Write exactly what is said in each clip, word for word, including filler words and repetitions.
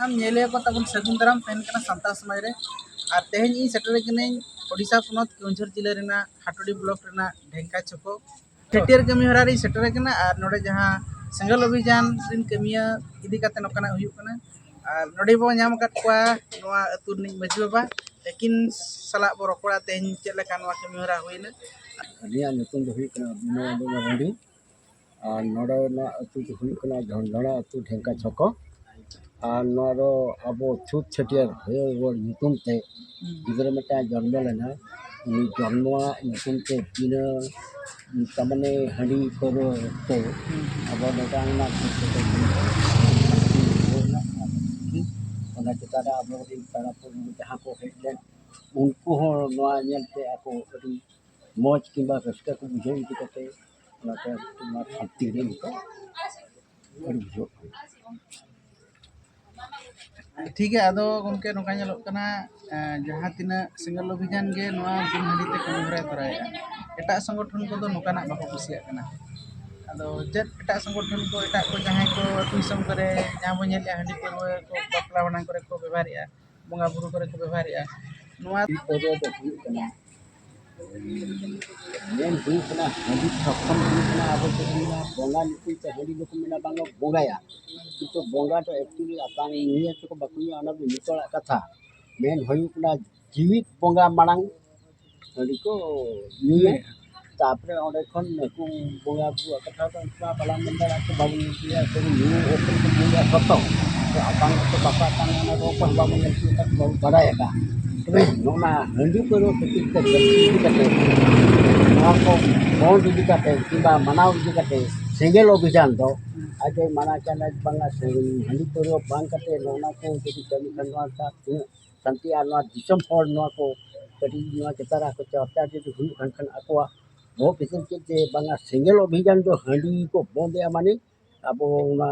ᱟᱢ ᱧᱮᱞᱮᱭᱟ ᱠᱚ ᱛᱟᱵᱚᱱ ᱥᱟᱹᱜᱩᱱ ᱫᱟᱨᱟᱢ ᱛᱟᱦᱮᱱ ᱠᱟᱱᱟ ᱥᱟᱱᱛᱟᱲ ᱥᱚᱢᱟᱡᱽ ᱨᱮ᱾ ᱟᱨ ᱛᱮᱦᱮᱧ ᱤᱧ ᱥᱮᱴᱮᱨ ᱠᱟᱹᱱᱟᱹᱧ ᱳᱰᱤᱥᱟ ᱯᱚᱱᱚᱛ ᱠᱮᱣᱚᱱᱡᱷᱚᱨ ᱡᱤᱞᱟᱹ ᱨᱮᱱᱟᱜ ᱦᱟᱴᱩᱲᱤ ᱵᱞᱚᱠ ᱨᱮᱱᱟᱜ ᱰᱷᱮᱝᱠᱟ ᱪᱷᱚᱠᱚ᱾ ᱪᱷᱟᱹᱴᱭᱟᱹᱨ ᱠᱟᱹᱢᱤ ᱦᱚᱨᱟ ᱨᱤᱧ ᱥᱮᱴᱮᱨ ᱠᱟᱱᱟ ᱟᱨ ᱱᱚᱰᱮ ᱡᱟᱦᱟᱸ ᱥᱮᱸᱜᱮᱞ ᱚᱵᱷᱤᱡᱟᱱ ᱨᱤᱱ ᱠᱟᱹᱢᱤᱭᱟᱹ ᱤᱫᱤ ᱠᱟᱛᱮ ᱱᱚᱝᱠᱟᱱᱟᱜ ᱦᱩᱭᱩᱜ ᱠᱟᱱᱟ᱾ ᱟᱨ ᱱᱚᱰᱮ ᱵᱚᱱ ᱧᱟᱢ ᱟᱠᱟᱫ ᱠᱚᱣᱟ ᱱᱚᱣᱟ ᱟᱹᱛᱩ ᱨᱤᱱᱤᱡ ᱢᱟᱹᱡᱷᱤ ᱵᱟᱵᱟ, ᱛᱟᱹᱠᱤᱱ ᱥᱟᱞᱟᱜ ᱵᱚ ᱨᱚᱯᱚᱲᱟ ᱛᱮᱦᱮᱧ ᱪᱮᱫ ᱞᱮᱠᱟ ᱱᱚᱣᱟ ᱠᱟᱹᱢᱤ ᱦᱚᱨᱟ ᱦᱩᱭᱱᱟ᱾ ᱟᱹᱞᱤᱧᱟᱜ ᱧᱩᱛᱩᱢ ᱫᱚ ᱦᱩᱭᱩᱜ ᱠᱟᱱᱟ ᱵᱤᱱᱚᱭ ᱢᱟᱨᱰᱤ᱾ ᱟᱨ ᱱᱚᱰᱮᱱᱟᱜ ᱟᱹᱛᱩ ᱫᱚ ᱦᱩᱭᱩᱜ ᱠᱟᱱᱟ ᱡᱷᱚᱱᱰᱟᱲᱟ ᱟᱹᱛᱩ, ᱰᱷᱮᱝᱠᱟ ᱪᱷᱚᱠᱚ᱾ ᱟᱨ ᱱᱚᱣᱟ ᱫᱚ ᱟᱵᱚ ᱪᱷᱩᱛ ᱪᱷᱟᱹᱴᱭᱟᱹᱨ ᱦᱩᱭᱩᱜ ᱧᱩᱛᱩᱢ ᱛᱮ ᱜᱤᱫᱽᱨᱟᱹ ᱢᱤᱫᱴᱟᱝ ᱡᱚᱱᱢᱚ ᱞᱮᱱᱟ᱾ ᱩᱱᱤ ᱡᱚᱱᱢᱚᱣᱟᱜ ᱧᱩᱛᱩᱢ ᱛᱮ ᱵᱤᱱᱟᱹ, ᱛᱟᱨ ᱢᱟᱱᱮ, ᱦᱟᱺᱰᱤ ᱯᱟᱹᱣᱨᱟᱹ ᱛᱮ ᱟᱵᱚ ᱱᱚᱝᱠᱟᱱᱟᱜ ᱪᱷᱩᱛ ᱪᱷᱟᱹᱴᱭᱟᱹᱨ ᱚᱱᱟ ᱪᱮᱛᱟᱱ ᱨᱮ ᱟᱵᱚᱨᱮᱱ ᱯᱮᱲᱟ ᱯᱩᱨᱵᱷᱩ ᱡᱟᱦᱟᱸ ᱠᱚ ᱦᱮᱡ ᱞᱮᱱ, ᱩᱱᱠᱩ ᱦᱚᱸ ᱱᱚᱣᱟ ᱧᱮᱞᱛᱮ ᱟᱠᱚ ᱟᱹᱰᱤ ᱢᱚᱡᱽ ᱠᱤᱝᱵᱟ ᱨᱟᱹᱥᱠᱟᱹ ᱠᱚ ᱵᱩᱡᱷᱟᱹᱣ ᱤᱫᱤ ᱠᱟᱛᱮ ᱚᱱᱟᱛᱮ ᱱᱚᱣᱟ ᱥᱟᱱᱛᱤ ᱨᱮ ᱱᱤᱛᱚᱜ ᱟᱹᱰᱤ ᱵᱩᱡᱷᱟᱹᱜ ᱠᱟᱱᱟ᱾ ᱴᱷᱤᱠ ᱜᱮᱭᱟ, ᱟᱫᱚ ᱜᱚᱢᱠᱮ, ᱱᱚᱝᱠᱟ ᱧᱮᱞᱚᱜ ᱠᱟᱱᱟ, ᱮᱸ, ᱡᱟᱦᱟᱸ ᱛᱤᱱᱟᱹᱜ ᱥᱮᱸᱜᱮᱞ ᱚᱵᱷᱤᱡᱟᱱ ᱜᱮ ᱱᱚᱣᱟ ᱵᱤᱱ ᱦᱟᱺᱰᱤ ᱛᱮ ᱠᱟᱹᱢᱤ ᱦᱚᱨᱟᱭ ᱛᱚᱨᱟᱣᱮᱫᱼᱟ, ᱮᱴᱟᱜ ᱥᱚᱝᱜᱚᱴᱷᱚᱱ ᱠᱚᱫᱚ ᱱᱚᱝᱠᱟᱱᱟᱜ ᱵᱟᱠᱚ ᱠᱩᱥᱤᱭᱟᱜ ᱠᱟᱱᱟ᱾ ᱟᱫᱚ ᱪᱮᱫ ᱮᱴᱟᱜ ᱥᱚᱝᱜᱚᱴᱷᱚᱱ ᱠᱚ, ᱮᱴᱟᱜ ᱠᱚ ᱡᱟᱦᱟᱸᱭ ᱠᱚ ᱟᱹᱛᱩ ᱫᱤᱥᱚᱢ ᱠᱚᱨᱮ ᱡᱟᱦᱟᱸ ᱵᱚᱱ ᱧᱮᱞᱮᱫᱼᱟ, ᱦᱟᱺᱰᱤ ᱯᱟᱹᱣᱨᱟᱹ ᱠᱚ ᱵᱟᱯᱞᱟ ᱵᱷᱟᱸᱰᱟᱱ ᱠᱚᱨᱮ ᱠᱚ ᱵᱮᱵᱚᱦᱟᱨᱮᱫᱼᱟ, ᱵᱚᱸᱜᱟ ᱵᱩᱨᱩ ᱠᱚᱨᱮ ᱠᱚ ᱵᱮᱵᱚᱦᱟᱨᱮᱫᱼᱟ, ᱱᱚᱣᱟ ᱦᱟᱺᱰᱤ ᱯᱟᱹᱣᱨᱟᱹ ᱫᱚ ᱦᱩᱭᱩᱜ ᱠᱟᱱᱟ, ᱢᱮᱱ ᱦᱩᱭᱩᱜ ᱠᱟᱱᱟ, ᱦᱟᱺᱰᱤ ᱥᱚᱠᱛᱚᱢ ᱦᱩᱭᱩᱜ ᱠᱟᱱᱟ, ᱟᱵᱚ ᱪᱮᱫ ᱵᱚᱱ ᱢᱮᱱᱟ, ᱵᱚᱸᱜᱟ ᱧᱩᱛᱩᱢ ᱛᱮ ᱦᱟᱺᱰᱤ ᱫᱚᱠᱚ ᱢᱮᱱᱟ ᱵᱟᱝ ᱵᱚᱸᱜᱟᱭᱟ, ᱠᱤᱱᱛᱩ ᱵᱚᱸᱜᱟ ᱫᱚ actually ᱟᱛᱟᱝ ᱧᱩᱭᱟ ᱥᱮᱠᱚ ᱵᱟᱠᱚ ᱧᱩᱭᱟ, ᱚᱱᱟ ᱫᱚ ᱧᱩᱛᱟᱹᱲᱟᱜ ᱠᱟᱛᱷᱟ᱾ ᱢᱮᱱ ᱦᱩᱭᱩᱜ ᱠᱟᱱᱟ, ᱡᱤᱣᱤᱫ ᱵᱚᱸᱜᱟ ᱢᱟᱲᱟᱝ ᱦᱟᱺᱰᱤ ᱠᱚ ᱧᱩᱭᱟ᱾ ᱛᱟᱯᱚᱨᱮ ᱚᱸᱰᱮ ᱠᱷᱚᱱ ᱱᱩᱠᱩ ᱵᱚᱸᱜᱟ ᱵᱩᱨᱩᱣᱟᱜ ᱠᱟᱛᱷᱟ ᱫᱚ ᱩᱱᱠᱩ ᱢᱟ ᱵᱟᱞᱟᱝ ᱢᱮᱱ ᱫᱟᱲᱮᱭᱟᱜᱼᱟ, ᱠᱚ ᱵᱟᱵᱚᱱ ᱧᱩ ᱦᱚᱪᱚᱭᱟ, ᱥᱮ ᱧᱩ ᱚᱠᱛᱚ ᱠᱚ ᱧᱩᱭᱟ ᱥᱚᱛᱚ᱾ ᱛᱚ ᱟᱛᱟᱝ ᱚᱠᱛᱚ ᱵᱟᱠᱚ ᱟᱛᱟᱝᱟ, ᱚᱱᱟ ᱫᱚ ᱚᱠᱚᱭ ᱦᱚᱸ ᱵᱟᱵᱚᱱ ᱧᱮᱞ ᱛᱤᱭᱳᱜ ᱠᱟᱜ, ᱵᱟᱵᱚᱱ ᱵᱟᱲᱟᱭ ᱟᱠᱟᱫᱼᱟ᱾ ᱛᱚᱵᱮ ᱱᱚᱜᱼᱚ ᱱᱟ ᱦᱟᱺᱰᱤ ᱯᱟᱹᱣᱨᱟᱹ ᱠᱷᱟᱹᱛᱤᱨ ᱛᱮ ᱵᱟᱹᱲᱛᱤ ᱤᱫᱤ ᱠᱟᱛᱮ, ᱱᱚᱣᱟ ᱠᱚ ᱵᱚᱱᱫ ᱤᱫᱤ ᱠᱟᱛᱮ ᱠᱤᱝᱵᱟ ᱢᱟᱱᱟᱣ ᱤᱫᱤ ᱠᱟᱛᱮ ᱥᱮᱸᱜᱮᱞ ᱚᱵᱷᱤᱡᱟᱱ ᱫᱚ ᱟᱡ ᱫᱚᱭ ᱢᱟᱱᱟ ᱠᱟᱱᱟ, ᱵᱟᱝᱟ ᱥᱮ ᱦᱟᱺᱰᱤ ᱯᱟᱹᱣᱨᱟᱹ ᱵᱟᱝ ᱠᱟᱛᱮ ᱱᱚᱜᱼᱚ ᱱᱟ ᱠᱚ ᱡᱩᱫᱤ ᱠᱟᱹᱢᱤ ᱠᱷᱟᱱ ᱱᱚᱣᱟ ᱨᱮᱱᱟᱜ ᱛᱤᱱᱟᱹᱜ ᱥᱟᱱᱛᱤ ᱟᱨ ᱱᱚᱣᱟ ᱫᱤᱥᱚᱢ ᱦᱚᱲ ᱱᱚᱣᱟ ᱠᱚ ᱠᱟᱹᱴᱤᱡ ᱱᱚᱣᱟ ᱪᱮᱛᱟᱱ ᱨᱮ ᱟᱠᱚ ᱪᱟᱨᱪᱟ ᱡᱩᱫᱤ ᱦᱩᱭᱩᱜ ᱠᱟᱱ ᱠᱷᱟᱱ ᱟᱠᱚᱣᱟᱜ ᱵᱚᱦᱚᱜ ᱵᱷᱤᱛᱤᱨ ᱪᱮᱫ ᱡᱮ ᱵᱟᱝᱟ ᱥᱮᱸᱜᱮᱞ ᱚᱵᱷᱤᱡᱟᱱ ᱫᱚ ᱦᱟᱺᱰᱤ ᱠᱚ ᱵᱚᱱᱫᱮᱜᱼᱟ, ᱢᱟᱱᱮ ᱟᱵᱚ ᱚᱱᱟ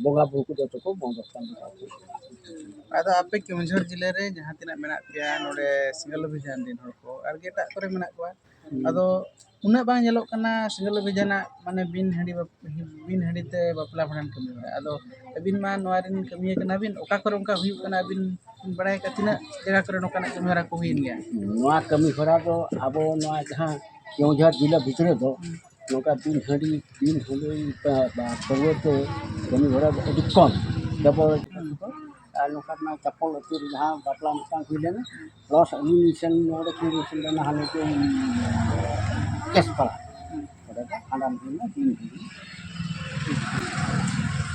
ᱵᱚᱸᱜᱟ ᱵᱩᱨᱩ ᱠᱚ ᱡᱚᱛᱚ ᱠᱚ ᱵᱚᱱᱫᱚᱜ ᱠᱟᱱ ᱛᱟᱵᱚᱱᱟ᱾ ᱟᱫᱚ ᱟᱯᱮ ᱠᱮᱣᱚᱱᱡᱷᱚᱨ ᱡᱤᱞᱟᱹ ᱨᱮ ᱡᱟᱦᱟᱸ ᱛᱤᱱᱟᱹᱜ ᱢᱮᱱᱟᱜ ᱯᱮᱭᱟ ᱱᱚᱰᱮ ᱥᱮᱸᱜᱮᱞ ᱚᱵᱷᱤᱡᱟᱱ ᱨᱮᱱ ᱦᱚᱲ ᱠᱚ, ᱟᱨ ᱜᱮ ᱮᱴᱟᱜ ᱠᱚᱨᱮ ᱢᱮᱱᱟᱜ ᱠᱚᱣᱟ, ᱟᱫᱚ ᱩᱱᱟᱹᱜ ᱵᱟᱝ ᱧᱮᱞᱚᱜ ᱠᱟᱱᱟ ᱥᱮᱸᱜᱮᱞ ᱚᱵᱷᱤᱡᱟᱱᱟᱜ, ᱢᱟᱱᱮ ᱵᱤᱱ ᱦᱟᱺᱰᱤ ᱵᱟᱯ-, ᱵᱤᱱ ᱦᱟᱺᱰᱤ ᱛᱮ ᱵᱟᱯᱞᱟ ᱵᱷᱟᱸᱰᱟᱱ ᱠᱟᱹᱢᱤ ᱦᱚᱨᱟ᱾ ᱟᱫᱚ ᱟᱹᱵᱤᱱ ᱢᱟ ᱱᱚᱣᱟ ᱨᱮᱱ ᱠᱟᱹᱢᱤᱭᱟᱹ ᱠᱟᱱᱟ ᱵᱤᱱ, ᱚᱠᱟ ᱠᱚᱨᱮ ᱚᱱᱠᱟ ᱦᱩᱭᱩᱜ ᱠᱟᱱᱟ ᱟᱹᱵᱤᱱ ᱵᱤᱱ ᱵᱟᱲᱟᱭ ᱟᱠᱟᱫ, ᱛᱤᱱᱟᱹᱜ ᱡᱟᱭᱜᱟ ᱠᱚᱨᱮ ᱱᱚᱝᱠᱟᱱᱟᱜ ᱠᱟᱹᱢᱤ ᱦᱚᱨᱟ ᱠᱚ ᱦᱩᱭᱮᱱ ᱜᱮᱭᱟ? ᱱᱚᱣᱟ ᱠᱟᱹᱢᱤ ᱦᱚᱨᱟ ᱫᱚ ᱟᱵᱚ ᱱᱚᱣᱟ ᱡᱟᱦᱟᱸ ᱠᱮᱣᱚᱱᱡᱷᱚᱨ ᱡᱮᱞᱟ ᱵᱷᱤᱛᱨᱤ ᱫᱚ ᱱᱚᱝᱠᱟ ᱵᱤᱱ ᱦᱟᱺᱰᱤ, ᱵᱤᱱ ᱦᱟᱺᱰᱤ ᱯᱟ-, ᱯᱟ-, ᱯᱟᱹᱨᱣᱟᱹ ᱛᱮ ᱠᱟᱹᱢᱤ ᱦᱚᱨᱟ ᱫᱚ ᱟᱹᱰᱤ ᱠᱚᱢ᱾ ᱰᱚᱵᱚᱞ ᱟᱨ ᱱᱚᱝᱠᱟ ᱢᱟ ᱪᱟᱯᱚᱞ ᱟᱹᱛᱩ ᱨᱮ ᱡᱟᱦᱟᱸ ᱵᱟᱯᱞᱟ ᱢᱤᱫᱴᱟᱝ ᱦᱩᱭ ᱞᱮᱱᱟ, ᱯᱞᱟᱥ ᱟᱹᱞᱤᱧ ᱥᱮᱱ ᱱᱚᱰᱮ ᱠᱷᱚᱱ ᱞᱤᱧ ᱥᱮᱱ ᱞᱮᱱᱟ ᱦᱟᱱᱮ ᱠᱚ ᱠᱮᱥᱯᱟᱲᱟ᱾ ᱚᱸᱰᱮ ᱫᱚ ᱵᱷᱟᱸᱰᱟᱱ ᱦᱩᱭ ᱞᱮᱱᱟ, ᱵᱤᱱ ᱦᱩᱭ ᱞᱮᱱᱟ᱾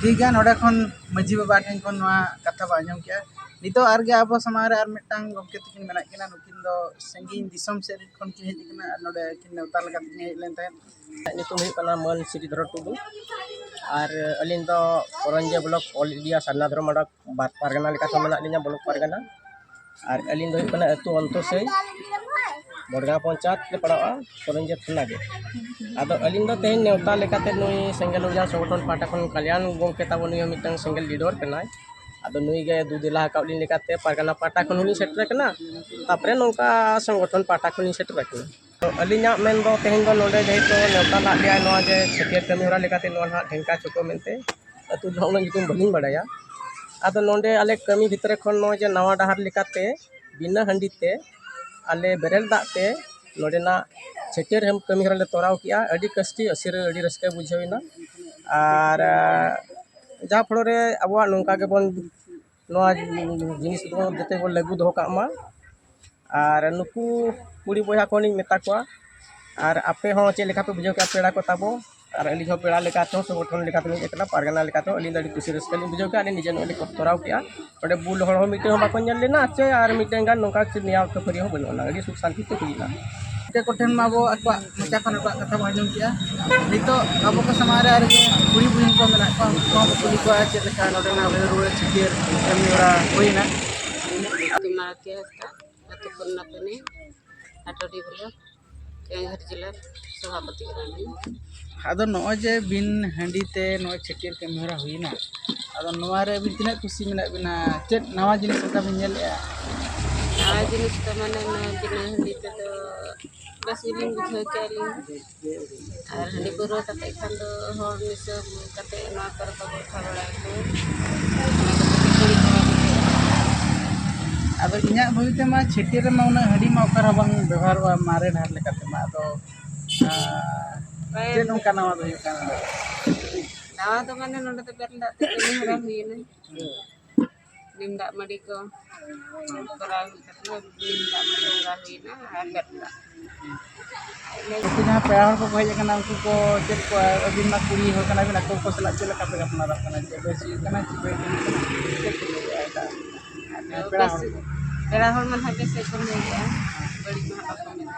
ᱴᱷᱤᱠ ᱜᱮᱭᱟ, ᱱᱚᱰᱮ ᱠᱷᱚᱱ ᱢᱟᱹᱡᱷᱤ ᱵᱟᱵᱟ ᱴᱷᱮᱱ ᱠᱷᱚᱱ ᱱᱚᱣᱟ ᱠᱟᱛᱷᱟ ᱵᱚ ᱟᱸᱡᱚᱢ ᱠᱮᱜᱼᱟ᱾ ᱱᱤᱛᱚᱜ ᱟᱨᱜᱮ ᱟᱵᱚ ᱥᱟᱢᱟᱝ ᱨᱮ ᱟᱨ ᱢᱤᱫᱴᱟᱝ ᱜᱚᱢᱠᱮ ᱛᱟᱹᱠᱤᱱ ᱢᱮᱱᱟᱜ ᱠᱤᱱᱟ᱾ ᱱᱩᱠᱤᱱ ᱫᱚ ᱥᱟᱺᱜᱤᱧ ᱫᱤᱥᱚᱢ ᱥᱮᱫ ᱠᱷᱚᱱ ᱠᱤᱱ ᱦᱮᱡ ᱟᱠᱟᱱᱟ ᱟᱨ ᱱᱚᱰᱮ ᱠᱤᱱ ᱱᱮᱣᱛᱟ ᱞᱮᱠᱟ ᱛᱮᱠᱤᱱ ᱦᱮᱡ ᱞᱮᱱ ᱛᱟᱦᱮᱸᱫ᱾ ᱤᱧᱟᱹᱜ ᱧᱩᱛᱩᱢ ᱦᱩᱭᱩᱜ ᱠᱟᱱᱟ ᱢᱟᱹᱱ ᱥᱨᱤᱫᱷᱚᱨ ᱴᱩᱰᱩ᱾ ᱟᱨ ᱟᱹᱞᱤᱧ ᱫᱚ ᱠᱚᱨᱚᱧᱡᱤᱭᱟᱹ ᱵᱞᱚᱠ ᱚᱞ ᱤᱱᱰᱤᱭᱟ ᱥᱟᱨᱱᱟ ᱫᱷᱚᱨᱚᱢ ᱢᱟᱰᱣᱟ ᱵᱟᱨ ᱯᱟᱨᱜᱟᱱᱟ ᱞᱮᱠᱟᱛᱮ ᱢᱮᱱᱟᱜ ᱞᱤᱧᱟ, ᱵᱞᱚᱠ ᱯᱟᱨᱜᱟᱱᱟ᱾ ᱟᱨ ᱟᱹᱞᱤᱧ ᱫᱚ ᱦᱩᱭᱩᱜ ᱠᱟᱱᱟ ᱟᱹᱛᱩ ᱚᱱᱛᱚᱥᱟᱹᱭ, ᱵᱚᱰᱜᱟᱸᱣ ᱯᱚᱧᱪᱟᱭᱮᱛ ᱞᱮ ᱯᱟᱲᱟᱜᱼᱟ, ᱠᱚᱨᱚᱧᱡᱤᱭᱟᱹ ᱛᱷᱟᱱᱟ ᱜᱮ᱾ ᱟᱫᱚ ᱟᱹᱞᱤᱧ ᱫᱚ ᱛᱮᱦᱮᱧ ᱱᱮᱣᱛᱟ ᱞᱮᱠᱟᱛᱮ ᱱᱩᱭ ᱥᱮᱸᱜᱮᱞ ᱚᱵᱷᱤᱡᱟᱱ ᱥᱚᱝᱜᱚᱴᱷᱚᱱ ᱯᱟᱦᱴᱟ ᱠᱷᱚᱱ ᱠᱟᱞᱭᱟᱱ ᱜᱚᱢᱠᱮ ᱛᱟᱵᱚ, ᱱᱩᱭ ᱦᱚᱸ ᱢᱤᱫᱴᱟᱝ ᱥᱮᱸᱜᱮᱞ ᱞᱤᱰᱟᱨ ᱠᱟᱱᱟᱭ᱾ ᱟᱫᱚ ᱱᱩᱭ ᱜᱮ ᱫᱩ ᱫᱮᱞᱟ ᱟᱠᱟᱫ ᱞᱤᱧ ᱞᱮᱠᱟᱛᱮ ᱯᱟᱨᱜᱟᱱᱟ ᱯᱟᱦᱴᱟ ᱠᱷᱚᱱ ᱦᱚᱸᱞᱤᱧ ᱥᱮᱴᱮᱨ ᱟᱠᱟᱱᱟ, ᱛᱟᱨᱯᱚᱨᱮ ᱱᱚᱝᱠᱟ ᱥᱚᱝᱜᱚᱴᱷᱚᱱ ᱯᱟᱦᱴᱟ ᱠᱷᱚᱱ ᱞᱤᱧ ᱥᱮᱴᱮᱨ ᱟᱠᱟᱱᱟ᱾ ᱛᱚ ᱟᱹᱞᱤᱧᱟᱜ ᱢᱮᱱ ᱫᱚ ᱛᱮᱦᱮᱧ ᱫᱚ ᱱᱚᱰᱮ ᱡᱮᱦᱮᱛᱩ ᱱᱮᱣᱛᱟ ᱞᱟᱜ ᱞᱮᱭᱟᱭ ᱱᱚᱣᱟ ᱡᱮ ᱪᱷᱟᱹᱴᱭᱟᱹᱨ ᱠᱟᱹᱢᱤ ᱦᱚᱨᱟ ᱞᱮᱠᱟᱛᱮ ᱱᱚᱣᱟ ᱱᱟᱦᱟᱜ ᱰᱷᱮᱝᱠᱟ ᱪᱷᱚᱠᱚ ᱢᱮᱱᱛᱮ, ᱟᱹᱛᱩ ᱫᱚ ᱦᱟᱸᱜ ᱩᱱᱟᱹᱜ ᱧᱩᱛᱩᱢ ᱵᱟᱹᱞᱤᱧ ᱵᱟᱲᱟᱭᱟ᱾ ᱟᱫᱚ ᱱᱚᱰᱮ ᱟᱞᱮ ᱠᱟᱹᱢᱤ ᱵᱷᱤᱛᱨᱤ ᱠᱷᱚᱱ ᱱᱚᱜᱼᱚᱭ ᱡᱮ ᱱᱟᱣᱟ ᱰᱟᱦᱟᱨ ᱞᱮᱠᱟᱛᱮ ᱵᱤᱱᱟᱹ ᱦᱟᱺᱰᱤ ᱛᱮ ᱟᱞᱮ ᱵᱮᱨᱮᱞ ᱫᱟᱜ ᱛᱮ ᱱᱚᱰᱮᱱᱟᱜ ᱪᱷᱟᱹᱴᱭᱟᱹᱨ ᱠᱟᱹᱢᱤ ᱦᱚᱨᱟ ᱞᱮ ᱛᱚᱨᱟᱣ ᱠᱮᱜᱼᱟ᱾ ᱟᱹᱰᱤ ᱠᱟᱹᱥᱴᱤ ᱟᱹᱥᱤᱨ ᱟᱹᱰᱤ ᱨᱟᱹᱥᱠᱟᱹ ᱵᱩᱡᱷᱟᱹᱣ ᱮᱱᱟ᱾ ᱟᱨ ᱡᱟᱦᱟᱸ ᱯᱷᱚᱲᱚ ᱨᱮ ᱟᱵᱚᱣᱟᱜ ᱱᱚᱝᱠᱟ ᱜᱮᱵᱚᱱ ᱱᱚᱣᱟ ᱡᱤᱱᱤᱥ ᱫᱚ ᱡᱟᱛᱮ ᱵᱚᱱ ᱞᱟᱹᱜᱩ ᱫᱚᱦᱚ ᱠᱟᱜ ᱢᱟ᱾ ᱟᱨ ᱱᱩᱠᱩ ᱠᱩᱲᱤ ᱵᱚᱭᱦᱟ ᱠᱚᱦᱚᱸ ᱞᱤᱧ ᱢᱮᱛᱟ ᱠᱚᱣᱟ, ᱟᱨ ᱟᱯᱮ ᱦᱚᱸ ᱪᱮᱫ ᱞᱮᱠᱟ ᱯᱮ ᱵᱩᱡᱷᱟᱹᱣ ᱠᱮᱜᱼᱟ ᱯᱮᱲᱟ ᱠᱚ ᱛᱟᱵᱚ, ᱟᱨ ᱟᱹᱞᱤᱧ ᱦᱚᱸ ᱯᱮᱲᱟ ᱞᱮᱠᱟ ᱛᱮᱦᱚᱸ ᱥᱚᱝᱜᱚᱴᱷᱚᱱ ᱞᱮᱠᱟ ᱛᱮᱞᱤᱧ ᱦᱮᱡ ᱟᱠᱟᱱᱟ, ᱯᱟᱨᱜᱟᱱᱟ ᱞᱮᱠᱟ ᱛᱮᱦᱚᱸ ᱟᱹᱞᱤᱧ ᱫᱚ ᱟᱹᱰᱤ ᱠᱩᱥᱤ ᱨᱟᱹᱥᱠᱟᱹ ᱞᱤᱧ ᱵᱩᱡᱷᱟᱹᱣ ᱠᱮᱜᱼᱟ᱾ ᱟᱹᱞᱤᱧ ᱱᱤᱡᱮ ᱱᱚᱜᱼᱚᱭ ᱞᱤᱧ ᱛᱚᱨᱟᱣ ᱠᱮᱜᱼᱟ᱾ ᱚᱸᱰᱮ ᱵᱩᱞ ᱦᱚᱲ ᱦᱚᱸ ᱢᱤᱫᱴᱮᱱ ᱦᱚᱸ ᱵᱟᱠᱚ ᱧᱮᱞ ᱞᱮᱱᱟ, ᱪᱮ ᱟᱨ ᱢᱤᱫᱴᱮᱱ ᱜᱟᱱ ᱱᱚᱝᱠᱟ ᱪᱮᱫ ᱱᱮᱭᱟᱣ ᱠᱷᱟᱹᱯᱟᱹᱨᱤ ᱦᱚᱸ ᱵᱟᱹᱱᱩᱜ ᱟᱱᱟ, ᱟᱹᱰᱤ ᱥᱩᱠ ᱥᱟᱱᱛᱤ ᱛᱮ ᱦᱩᱭᱱᱟ᱾ ᱜᱚᱢᱠᱮ ᱠᱚᱴᱷᱮᱱ ᱢᱟ ᱟᱵᱚ ᱟᱠᱚᱣᱟᱜ ᱢᱚᱪᱟ ᱠᱷᱚᱱ ᱟᱠᱚᱣᱟᱜ ᱠᱟᱛᱷᱟ ᱵᱚᱱ ᱟᱸᱡᱚᱢ ᱠᱮᱜᱼᱟ᱾ ᱱᱤᱛᱚᱜ ᱟᱵᱚ ᱠᱚ ᱥᱟᱢᱟᱝ ᱨᱮ ᱟᱨ ᱡᱮ ᱠᱩᱲᱤ ᱵᱩᱦᱤᱱ ᱠᱚ ᱢᱮᱱᱟᱜ ᱠᱚᱣᱟ, ᱩᱱᱠᱩ ᱦᱚᱸ ᱵᱚ ᱠᱩᱞᱤ ᱠᱚᱣᱟ ᱪᱮᱫ ᱞᱮᱠᱟ ᱱᱚᱰᱮᱱᱟᱜ ᱵᱟᱹᱦᱩ ᱨᱩᱣᱟᱹᱲ ᱪᱷᱟᱹᱴᱭᱟᱹᱨ ᱠᱟᱹᱢᱤ ᱦᱚᱨᱟ ᱦᱩᱭᱱᱟ᱾ ᱟᱹᱛᱩ ᱢᱟᱨᱟᱛᱤ ᱦᱟᱸᱥᱫᱟ, ᱟᱹᱛᱩ ᱯᱩᱨᱱᱟᱯᱟᱱᱤ, ᱟᱴᱚᱰᱤ ᱵᱞᱚᱠ, ᱠᱮᱣᱚᱱᱡᱷᱚᱨ ᱡᱮᱞᱟ ᱥᱚᱵᱷᱟᱯᱚᱛᱤ ᱠᱟᱱᱟᱞᱤᱧ᱾ ᱟᱫᱚ ᱱᱚᱜᱼᱚᱭ ᱡᱮ ᱵᱤᱱ ᱦᱟᱺᱰᱤ ᱛᱮ ᱱᱚᱜᱼᱚᱭ ᱪᱷᱟᱹᱴᱭᱟᱹᱨ ᱠᱟᱹᱢᱤ ᱦᱚᱨᱟ ᱦᱩᱭᱱᱟ, ᱟᱫᱚ ᱱᱚᱣᱟ ᱨᱮ ᱟᱹᱵᱤᱱ ᱛᱤᱱᱟᱹᱜ ᱠᱩᱥᱤ ᱢᱮᱱᱟᱜ ᱵᱤᱱᱟ? ᱪᱮᱫ ᱱᱟᱣᱟ ᱡᱤᱱᱤᱥ ᱚᱱᱠᱟ ᱵᱤᱱ ᱧᱮᱞᱮᱜᱼᱟ? ᱱᱚᱣᱟ ᱡᱤᱱᱤᱥ ᱫᱚ ᱢᱟᱱᱮ ᱱᱚᱣᱟ ᱵᱤᱱᱟᱹ ᱦᱟᱺᱰᱤ ᱛᱮᱫᱚ ᱵᱮᱥ ᱜᱮᱞᱤᱧ ᱵᱩᱡᱷᱟᱹᱣ ᱠᱮᱜᱼᱟ ᱞᱤᱧ᱾ ᱟᱨ ᱦᱟᱺᱰᱤ ᱯᱟᱹᱣᱨᱟᱹ ᱠᱟᱛᱮ ᱠᱷᱟᱱ ᱫᱚ ᱦᱚᱲ ᱢᱮᱥᱟ ᱠᱟᱛᱮ ᱱᱚᱣᱟ ᱠᱚᱨᱮ ᱠᱚ ᱜᱚᱞᱯᱷᱚ ᱵᱟᱲᱟᱭᱟᱠᱚ᱾ ᱟᱫᱚ ᱤᱧᱟᱹᱜ ᱵᱷᱟᱹᱵᱤ ᱛᱮᱢᱟ ᱪᱷᱟᱹᱴᱭᱟᱹᱨ ᱨᱮᱢᱟ ᱩᱱᱟᱹᱜ ᱦᱟᱺᱰᱤ ᱢᱟ ᱚᱠᱟ ᱨᱮᱦᱚᱸ ᱵᱟᱝ ᱵᱮᱵᱚᱦᱟᱨᱚᱜᱼᱟ ᱢᱟᱨᱮ ᱰᱟᱦᱟᱨ ᱞᱮᱠᱟᱛᱮ ᱢᱟ᱾ ᱟᱫᱚ ᱪᱮᱫ ᱱᱚᱝᱠᱟ ᱱᱟᱣᱟ ᱫᱚ ᱦᱩᱭᱩᱜ ᱠᱟᱱᱟ? ᱱᱟᱣᱟ ᱫᱚ ᱢᱟᱱᱮ ᱱᱚᱰᱮ ᱫᱚ ᱵᱮᱨᱮᱞ ᱫᱟᱜ ᱛᱮ ᱠᱟᱹᱢᱤ ᱦᱚᱨᱟ ᱦᱩᱭᱮᱱᱟ᱾ ᱱᱤᱢ ᱫᱟᱜ ᱢᱟᱹᱰᱤ ᱠᱚ ᱠᱚᱨᱟᱣ ᱦᱩᱭ ᱠᱟᱛᱮ ᱱᱤᱢ ᱫᱟᱜ ᱢᱟᱹᱰᱤ ᱵᱚᱸᱜᱟ ᱦᱩᱭᱮᱱᱟ ᱟᱨ ᱵᱮᱨᱮᱞ ᱫᱟᱜ᱾ ᱩᱱᱠᱩ ᱡᱟᱦᱟᱸ ᱯᱮᱲᱟ ᱦᱚᱲ ᱠᱚᱠᱚ ᱦᱮᱡ ᱟᱠᱟᱱᱟ, ᱩᱱᱠᱩ ᱠᱚ ᱪᱮᱫ ᱠᱚ, ᱟᱹᱵᱤᱱ ᱢᱟ ᱠᱩᱲᱤ ᱦᱚᱲ ᱠᱟᱱᱟ ᱵᱤᱱ, ᱟᱠᱚ ᱠᱚ ᱥᱟᱞᱟᱜ ᱪᱮᱫ ᱞᱮᱠᱟ ᱯᱮ ᱜᱟᱯᱟᱞᱢᱟᱨᱟᱣ ᱠᱟᱱᱟ? ᱪᱮᱫ ᱵᱮᱥ ᱦᱩᱭᱩᱜ ᱠᱟᱱᱟ, ᱪᱮᱫ ᱵᱟᱹᱲᱤᱡ ᱦᱩᱭᱩᱜ ᱠᱟᱱᱟ? ᱪᱮᱫ ᱠᱚ ᱞᱟᱹᱭᱮᱫᱼᱟ ᱮᱴᱟᱜ ᱯᱮᱲᱟ ᱦᱚᱲ ᱠᱚ? ᱯᱮᱲᱟ ᱦᱚᱲ ᱢᱟ ᱱᱟᱦᱟᱜ ᱵᱮᱥ ᱜᱮᱠᱚ ᱞᱟᱹᱭᱮᱫᱼᱟ, ᱵᱟᱹᱲᱤᱡ ᱢᱟ ᱦᱟᱸᱜ ᱵᱟᱠᱚ ᱢᱮᱱᱟ᱾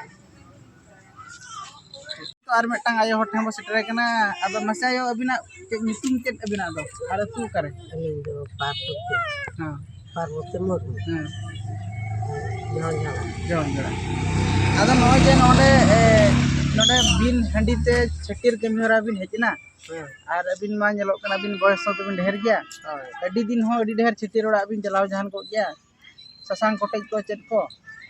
ᱛᱚ, ᱟᱨ ᱢᱤᱫᱴᱟᱝ ᱟᱭᱳ ᱦᱚᱲ ᱴᱷᱮᱱ ᱵᱚ ᱥᱮᱴᱮᱨ ᱟᱠᱟᱱᱟ᱾ ᱟᱫᱚ ᱢᱟᱥᱮ ᱟᱭᱳ, ᱟᱹᱵᱤᱱᱟᱜ ᱪᱮᱫ ᱧᱩᱛᱩᱢ, ᱪᱮᱫ ᱟᱹᱵᱤᱱᱟᱜ ᱫᱚ, ᱟᱨ ᱟᱹᱛᱩ ᱚᱠᱟᱨᱮ? ᱟᱹᱞᱤᱧ ᱫᱚ ᱯᱟᱨᱵᱚᱛᱤ, ᱦᱮᱸ᱾ ᱯᱟᱨᱵᱚᱛᱤ ᱢᱩᱨᱢᱩ᱾ ᱦᱮᱸ᱾ ᱡᱚᱦᱟᱨ, ᱡᱚᱦᱟᱨ᱾ ᱡᱚᱦᱟᱨ, ᱡᱚᱦᱟᱨ᱾ ᱟᱫᱚ ᱱᱚᱜᱼᱚᱭ ᱡᱮ ᱱᱚᱰᱮ, ᱮ, ᱱᱚᱰᱮ ᱵᱤᱱ ᱦᱟᱺᱰᱤ ᱛᱮ ᱪᱷᱟᱹᱴᱭᱟᱹᱨ ᱠᱟᱹᱢᱤ ᱦᱚᱨᱟ ᱵᱤᱱ ᱦᱮᱡ ᱮᱱᱟ, ᱦᱮᱸ᱾ ᱟᱨ ᱟᱹᱵᱤᱱ ᱢᱟ ᱧᱮᱞᱚᱜ ᱠᱟᱱᱟ ᱵᱤᱱ ᱵᱚᱭᱮᱥ ᱦᱚᱸ ᱛᱟᱵᱤᱱ ᱰᱷᱮᱨ ᱜᱮᱭᱟ᱾ ᱦᱳᱭ᱾ ᱟᱹᱰᱤ ᱫᱤᱱ ᱦᱚᱸ ᱟᱹᱰᱤ ᱰᱷᱮᱨ ᱪᱷᱟᱹᱴᱭᱟᱹᱨ ᱚᱲᱟᱜ ᱵᱤᱱ ᱪᱟᱞᱟᱣ ᱡᱟᱦᱟᱱ ᱠᱚᱜ ᱜᱮᱭᱟ, ᱥᱟᱥᱟᱝ ᱠᱚᱴᱮᱡ ᱠᱚ ᱪᱮᱫ ᱠᱚ᱾